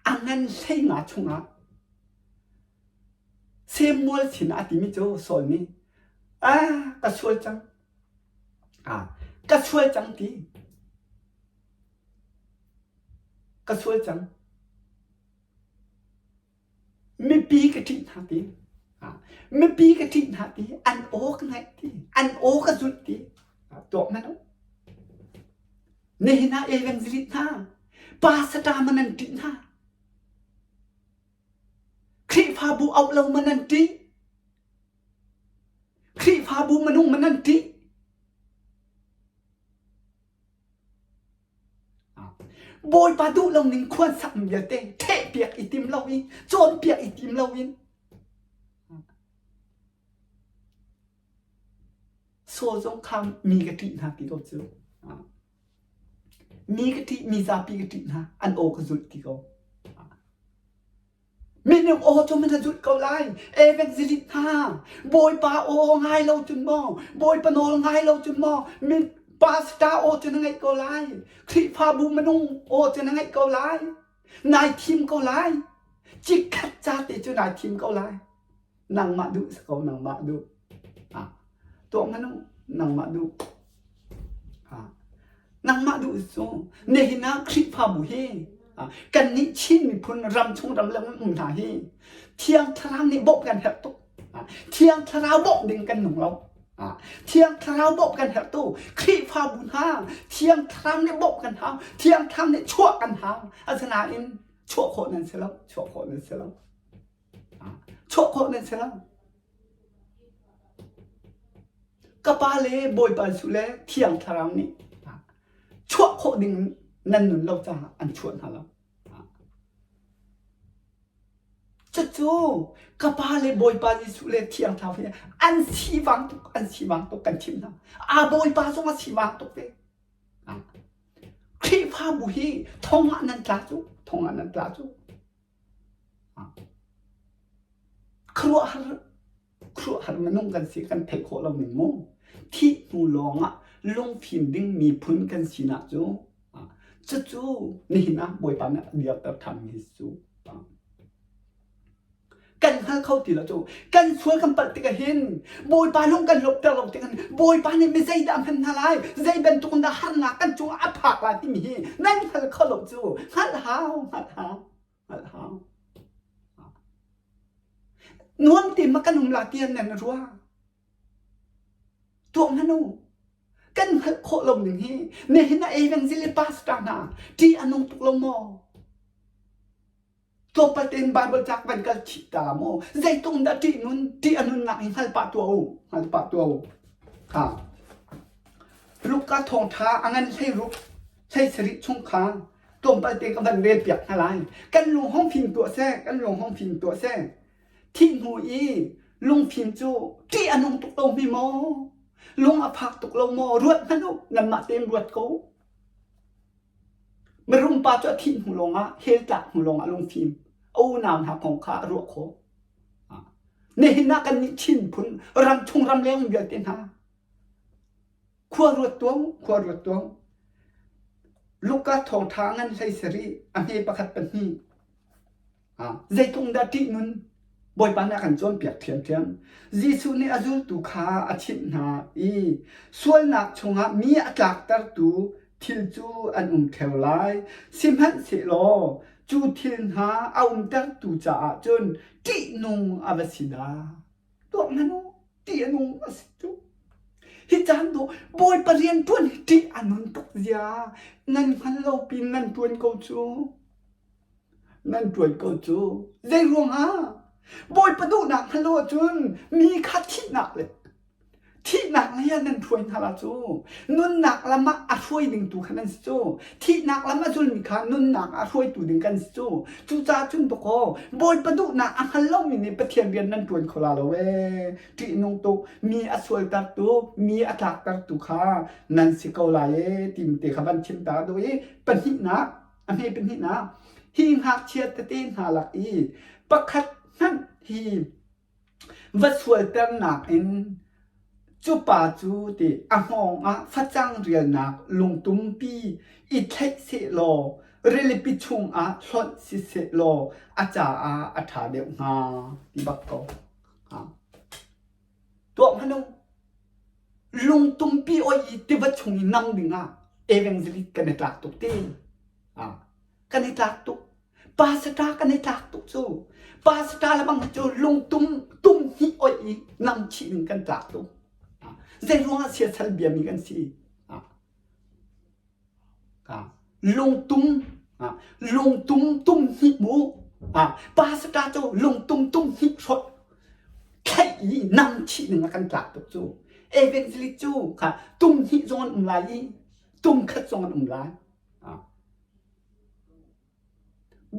a ngan hlei nga chungah Samuel sinah a timi cu Saul nih ah ka sual cang ah ka sual cang ti ka sual cang mipi ka ṭih hna ti mipi ka ṭih hna ti an aw ka ngaih ti an aw ka zulh ti tuak hmanh u nihin ah evangelist hna pastor man an ṭih hna Khrihfabu auh lo man an ṭih. Khrihfabu minung man an ṭih. Bawipa duh lo ning khuan sak vialte ṭhehpiak i tim lo i cawnpiak i tim lo in Saul zong kha mi ka ṭih hna ti ko cu. Mi ka ṭih, mi zapi ka ṭih hna, an aw ka zulh ti ko. Minung aw cu man a zulh ko lai. Evangelist hna, Bawipa aw ngai lo cun maw, Bawipa nawl ngai lo cun maw, min pastor aw cu na ngaih ko lai. Khrihfabu minung aw cu na ngaih ko lai. Nai thim ko lai. Chikkhat ca te cu nai thim ko lai. Nangmah duh si ko, nangmah duh. Ah, tuah hmanh u, nangmah duh. Ah, nangmah duh cu nihin ah Khrihfabu hi ah, kannih Chin miphun ram chung ram leng um hna hi Thiang Thlarau nih bawmh kan herh tuk. Ah, Thiang Thlarau bawmh ding kan nung lo. Ah, Thiang Thlarau bawmh kan herh tu. Khrihfabu hna Thiang Thlarau nih bawmh kan hau. Thiang Thlarau nih chuah kan hau. Asinain chuah khawh nan si lo. Chuah khawh nan si lo. Chuah khawh nan si lo. Ka pa le Bawipa Jesuh le Thiang Thlarau nih chuah khawh ding nan nun lo caah an chuah hna lo. Cucu ka pa le Bawipa Jesuh le Thiang Thlarau hi an sivang tuk, an sivang tuk kan chimh hna. A Bawipa zong a sivang tuk ve. Khrihfabu hi thong ah nan tla cu, thong ah nan tla cu. Khuaruahhar khuaruahhar minung kan si kan theih khawh lo ning mu. Thih hnu lawng ah lungfim ding miphun kan sinak cu cucu nihin ah Bawipa nih a dirter ṭhanmi cu kan hngal kho ti lo cu kan sual kan palh tikah hin Bawipa lung kan lawmhter lo tikah hin Bawipa nih mi zeidah a hman hna lai zei bantuk in dah harnak kan cungah a phak lai timi hi nan hngal kho lo cu hngalh hau hngalh hau hngalh hau. Nuam te ma kan um la tiah nan ruah. Tuah hmanh u. Kan hngalh khawh lo ning hi nihin ah evangelist pastor hna ṭih a nung tuk lo maw? Tlawmpal tein Bible ca van kal chih ta maw? Zeitluk dah ṭih nun, ṭih a nunnak hi hngal pah tuah u. Hngal pah tuah u. Ha. Luka thawngṭha a ngan 16, 17 chung kha tlawmpal te ka van rel piak hna lai. Kan lung hong fim tuah seh, kan lung hong fim tuah seh. Thih hnu i lungfim cu ṭih a nung tuk lo hme maw? Lung a fak tuk lo maw? Ruat hmanh u, nanmah tein ruat ko. Mirum pa cu a thih hnu lawngah, hell tlak hnu lawngah lungfim. A unau hna kong kha a ruah khawh. Nihin ah kannih Chin phun ramchung ramleng vialte hna khua ruat tuang, khua ruat tuang. Luka thawngṭha ngan 17 a hme pakhat pahnih Zeitluk dah ṭihnun Bawipa nih a kan cawnpiak ṭhiamṭhiam. Jesuh nih a zultu kha a chimh hna i sualnak chungah mi a tlaktertu thil cu an um ṭheo lai. Sihmanhsehlaw cu thil hna a umtertu caah cun ṭihnung a va si dah. Tuak hmanh u, ṭih a nung a si cu. Hi caan dawh Bawipa rian ṭuan hi ṭih a nun tuk zia nan hngal lo pin nan ṭuan ko cu. Nan ṭuan ko cu. Zei ruangah? Bawipa duhnak hngalh ahcun mi kha thihnak le thihnak lei ah nan hruai hna la cu. Nunnak lam ah a hruai ding tu kha nan si cu. Thihnak lam a zulmi kha nunnak ah a hruaitu ding kan si cu. Cucaah cun dawkaw Bawipa duhnak a hngal lomi nih Pathian rian nan ṭuan kho la lo ee. Ṭihnung tuk mi a sualtertu, mi a tlaktertu kha nan si ko lai ee timi te kha van chim ta duh i pahnihnak A hme pahnihnak, hi ngakchia tete hna lak i pakhat hmanh hi va sualternak in cu pa cu ti a hngawng ah facang rialnak lungtumpi i thlaih sehlaw rilipi chungah hlonh siseh law a caah a ṭha deuh hnga ti bak ko. Tuah hmanh u. Lungtumpi oi i tiva chung i nam dingah evangelist kan i tlak tuk ti. Ah, kan i tlak tuk. Pastor kan i tlak tuk cu. Pastor le bang cu lungtum tum hnih oi i nam chih ding kan tlak tuk. Ah, zei ruangah siasal biami kan si. Ah, lungtum lungtum tum hnih mu pastor cu lungtum tum hnih hrawt thlaih i nam chih ning a kan tlak tuk cu evangelist cu kha tum hnih zong an um lai i tum khat zong an um lai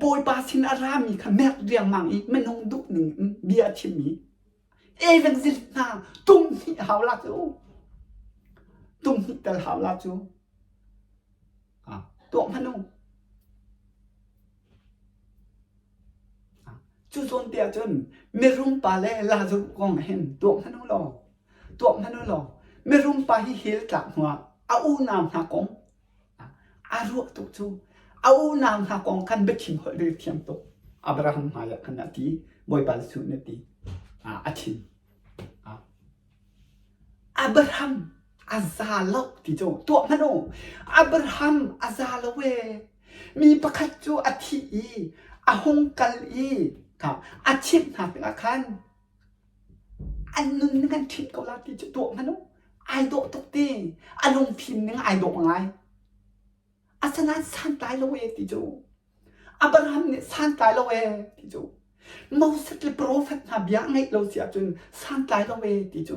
Bawipa sin a rami kha merh riangmang i minung duh ning in bia a chimmi evangelist hna tum hnih hau la cu tum hnih tel hau la cu tuah hmanh u cu zawn te ahcun mirum pa le Lazarus kong hin tuah hmanh u law tuah hmanh u law mirum pa hi hell tlak hnuah a unau hna kong A ruah tuk cu a unau hna kong khan biachim holh rel thiam tuk. Abraham hmaiah khan a ti, Bawipa Jesuh nih a ti. A chim. Abraham a za lo ti cu tuah hmanh u. Abraham a za lo ee. Mi pakhat cu a thi i a hung kal i a chimh hna tikah khan an nun ning an ṭhit ko la ti cu tuah hmanh u. Ai dawh tuk ti. A lungfim ning ai dawh ngai. Asinain santlai lo ee ti cu. Abraham nih santlai lo ee ti cu. Moses le profet hna bia a ngeih lo si ahcun santlai lo ee ti cu.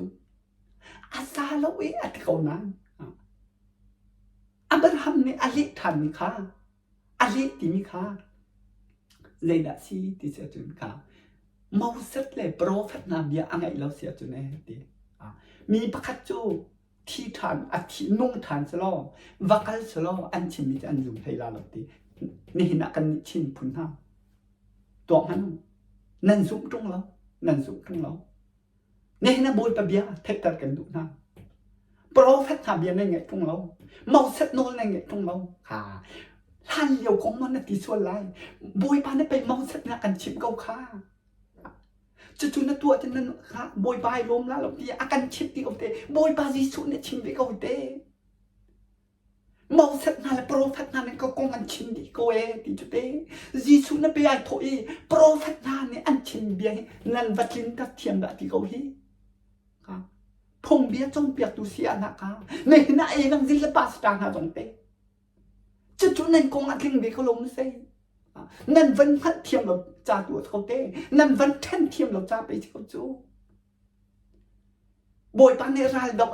A za lo ee a ti ko nain. Abraham nih a leh ṭhanmi kha a leh timi kha zeidah si ti si ahcun kha Moses le profet hna bia a ngaih lo si ahcun ee ti. Mi pakhat cu thi ṭhan a thi nung ṭhan selaw va kal selaw an chimmi cu an zum hlei la lo ti. Nihin ah kan nih Chin phun hna tuak hmanh u. Nan zumh ṭung lo, nan zumh ṭung lo. Nihin ah Bawipa bia theihter kan duh hna. Profet hna bia nan ngaih ṭung lo. Moses nawl nan ngaih ṭung lo. Ha. Hlan lio kong maw na ti sual lai. Bawipa nih pei Moses nih a kan chimh ko kha. Cucu na tuah tin nan kha Bawipa ai lawm la lo ti a kan chimh ti ko te. Bawipa Jesuh nih chim ve ko te. Moses hna le profet hna nih ka kong an chim dih ko ee ti cu te. Jesuh na pe ai thawh i profet hna nih an chim bia hi nan va tlinter thiam dah ti ko hi. Phungbia cawnpiaktu si ah na ka. Nihin ah evangelist le pastor hna zong te. Cucu nan kong a tling ve ko lo mu sei. Nan van hngalh thiam lo ca tu a si ko te. Nan van ṭhen thiam lo ca pe si ko cu. Bawipa nih ral doh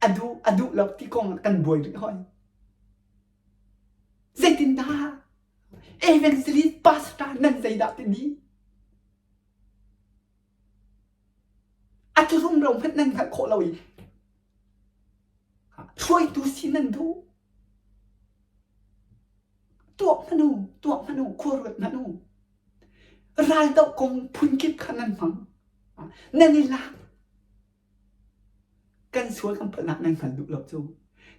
a duh a duh lo ti kong ah kan buai rih hoi. Zeitindah evangelist pastor nan zeidah ti di? A cu rumro hmanh nan hngalh khawh lo i hruaitu si nan duh. Tuak hmanh u, tuak hmanh u, khua ruat hmanh u. Raldoh kong phunkip kha nan hmang. Nan i lak. Kan sual kan palhnak nan hngal duh lo cu.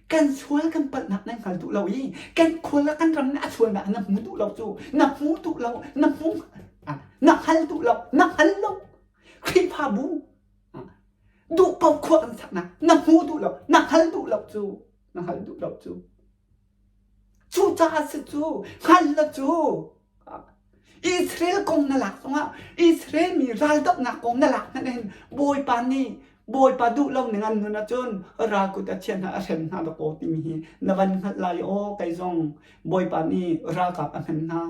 Kan sual kan palhnak nan hngal duh lo i kan khua le kan ram nih a sualnak na hmu duh lo cu. Na hmu duh lo, na hmu na hngal duh lo, na hngal lo. Khrihfabu duh paoh khua kan saknak na hmu duh lo, na hngal duh lo cu. Na hngal duh lo cu. Cucaah si cu hngal la cu Israel kong na lak zongah Israel mi raldohnak kong na lak hmanh hin Bawipa nih Bawipa duh lo ning an nun ahcun ral kut a chia hna a hrem hna dakaw timi hi na van hngalh lai aw kei zong Bawipa nih ralkap a hman hna.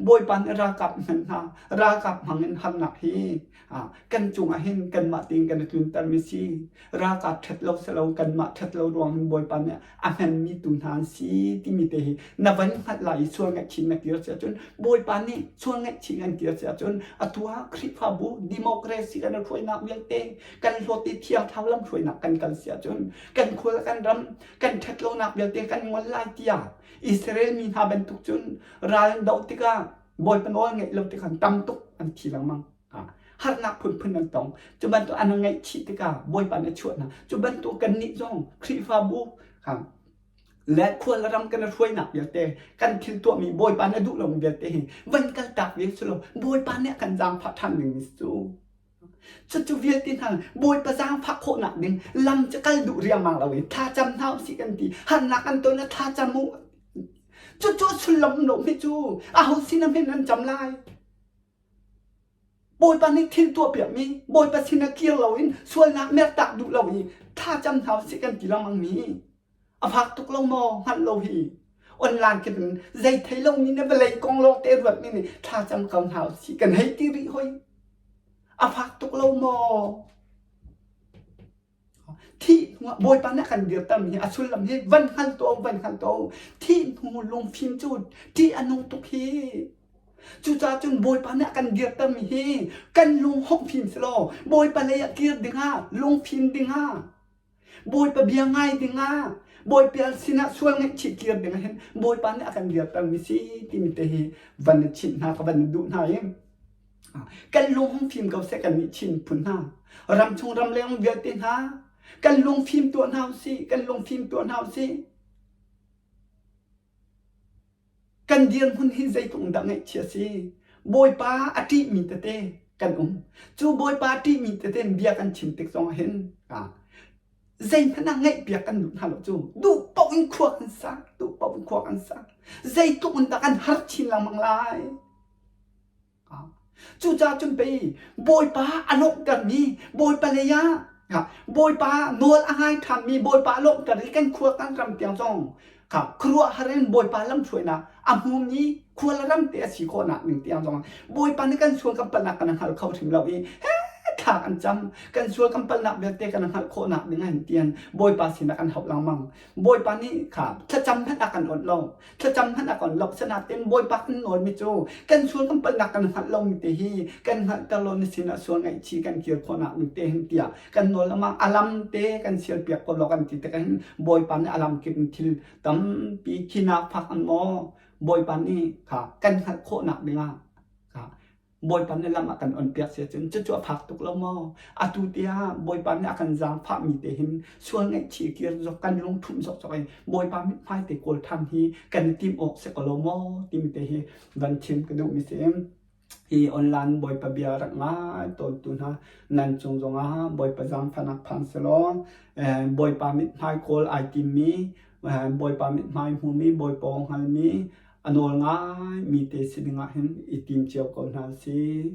Bawipa nih ralkap hman hna ralkap hmang in harnak hi kan cungah hin kanmah tein kan i tluntermi si ralkap ṭhat lo si lo kanmah ṭhat lo ruang hin Bawipa nih a hmanmi tu hna an si timi te hi na van hngalh lai i sual ngaihchih na kir si ahcun Bawipa nih sual ngaihchih kan kir si ahcun atu ah Khrihfabu democracy kan i hruainak vialte kan hlawt i thiang thlarau lam hruainak kan kal si ahcun kan khua le kan ram kan ṭhat lonak vialte kan ngol lai tiah Israel mi hna bantuk cun ral an doh tikah Bawipa nawl ngeih lo tikah tam tuk an thi lengmang. Harnak phunphun an tong. Cu bantuk an ngaihchih tikah Bawipa nih a chuah hna. Cu bantuk kannih zong Khrihfabu le khual ram kan i hruainak vialte kan thil tuahmi Bawipa nih a duh lomi vialte hi van kaltak ve si lo Bawipa nih a kan zaangfah ṭhan ding cu. Cucu vialte hna Bawipa zaangfah khawhnak ding lam cu kal duh riangmang lo i thlacam hna usih kan ti. Harnak kan ton ah thlacam u. Cucu sullam um lo hme cu aho sin ah hme nan cam lai? Bawipa nih thil tuahpiakmi Bawipa sinah kir loin sualnak mertak duh lo i thlacam hna usih kan ti lengmang mi a fak tuk lo maw hngalh lo hi online khin zei thei lomi na vawlei kong lawng te ruatmi nih thlacam ko hna usih kan hei ti rih hoi. A fak tuk lo maw? Thih hnuah Bawipa nih a kan dirtermi hi a sullam hi van hngal tuah u, van hngal tuah u. Thih hnu lungfim cu ṭih a nung tuk hi. Cucaah cun Bawipa nih a kan dirtermi hi kan lung hong fim selaw Bawipa lei ah kir dingah lungfim dingah Bawipa bia ngai dingah Bawipa sinah sual ngaihchih kir dingah hin Bawipa nih a kan dirtermi si timi te hi van i chimh hna ka van i duh hna i Kan lung hung fim ko seh kannih Chin phun hna. Ramchung ramleng vialte hna kan lung fim tuah hna usih, kan lung fim tuah hna usih. Kan dirhmun hi zeitluk dah ngaihchia si. Bawipa a ṭihmi tete kan um. Cu Bawipa a ṭihmi tete in bia kan chim tik zong ah hin zeihmanh ah ngaihpiak kan duh hna lo cu. Duh paoh in khua kan sa, duh paoh in khua kan sa. Zeitluk in dah kan har chin lengmang lai. Cucaah cun pei Bawipa a lawmhtermi Bawipa lei ah Bawipa nawl a ngai ṭhanmi Bawipa a lawmhter i kan khua kan ram tiang zong kha khuaruahhar in Bawipa lamhruainak a hmumi khua le ram te a si khawhnak ding tiang zong Bawipa nih kan sual kan palhnak kan hngal kho hrim lo i thla kan cam kan sual kan palhnak vialte kan hngalh khawhnak ding ah hin tian Bawipa sinah kan hauh lengmang Bawipa nih kha thlacam hmanh a kan awnh lo Thlacam hmanh a kan loh sinain Bawipa kan nawlmi cu kan sual kan palhnak kan hngalh lomi te hi kan hngalhter lo na sinah sual ngaihchih kan kir khawhnak ding te hin tiah kan nawl lengmang a lam te kan sialpiak ko lo kan ti tikah hin Bawipa nih a lam kip in thil tampi khinak fak an maw Bawipa nih kha kan hngalh khawhnak dingah kha Bawipa nih lam a kan onpiak si ahcun cucu a fak tuk lo maw? Atu tiah Bawipa nih a kan zaangfahmi te hin sual ngaihchih kir zok kan lungṭhumh zokzok i Bawipa mithmai te kawl ṭhan hi kan i timh awk si ko lo maw timi te hi van chim ka duhmi si. Hi online Bawipa bia rak ngai tawntu hna nan cung zongah Bawipa zaangfahnak phan selaw Bawipa mithmai kawl ai timmi. Bawipa mithmai hmumi, Bawipa hngalmi, a nawl ngaimi te si dingah hin i tim cio ko hna sih.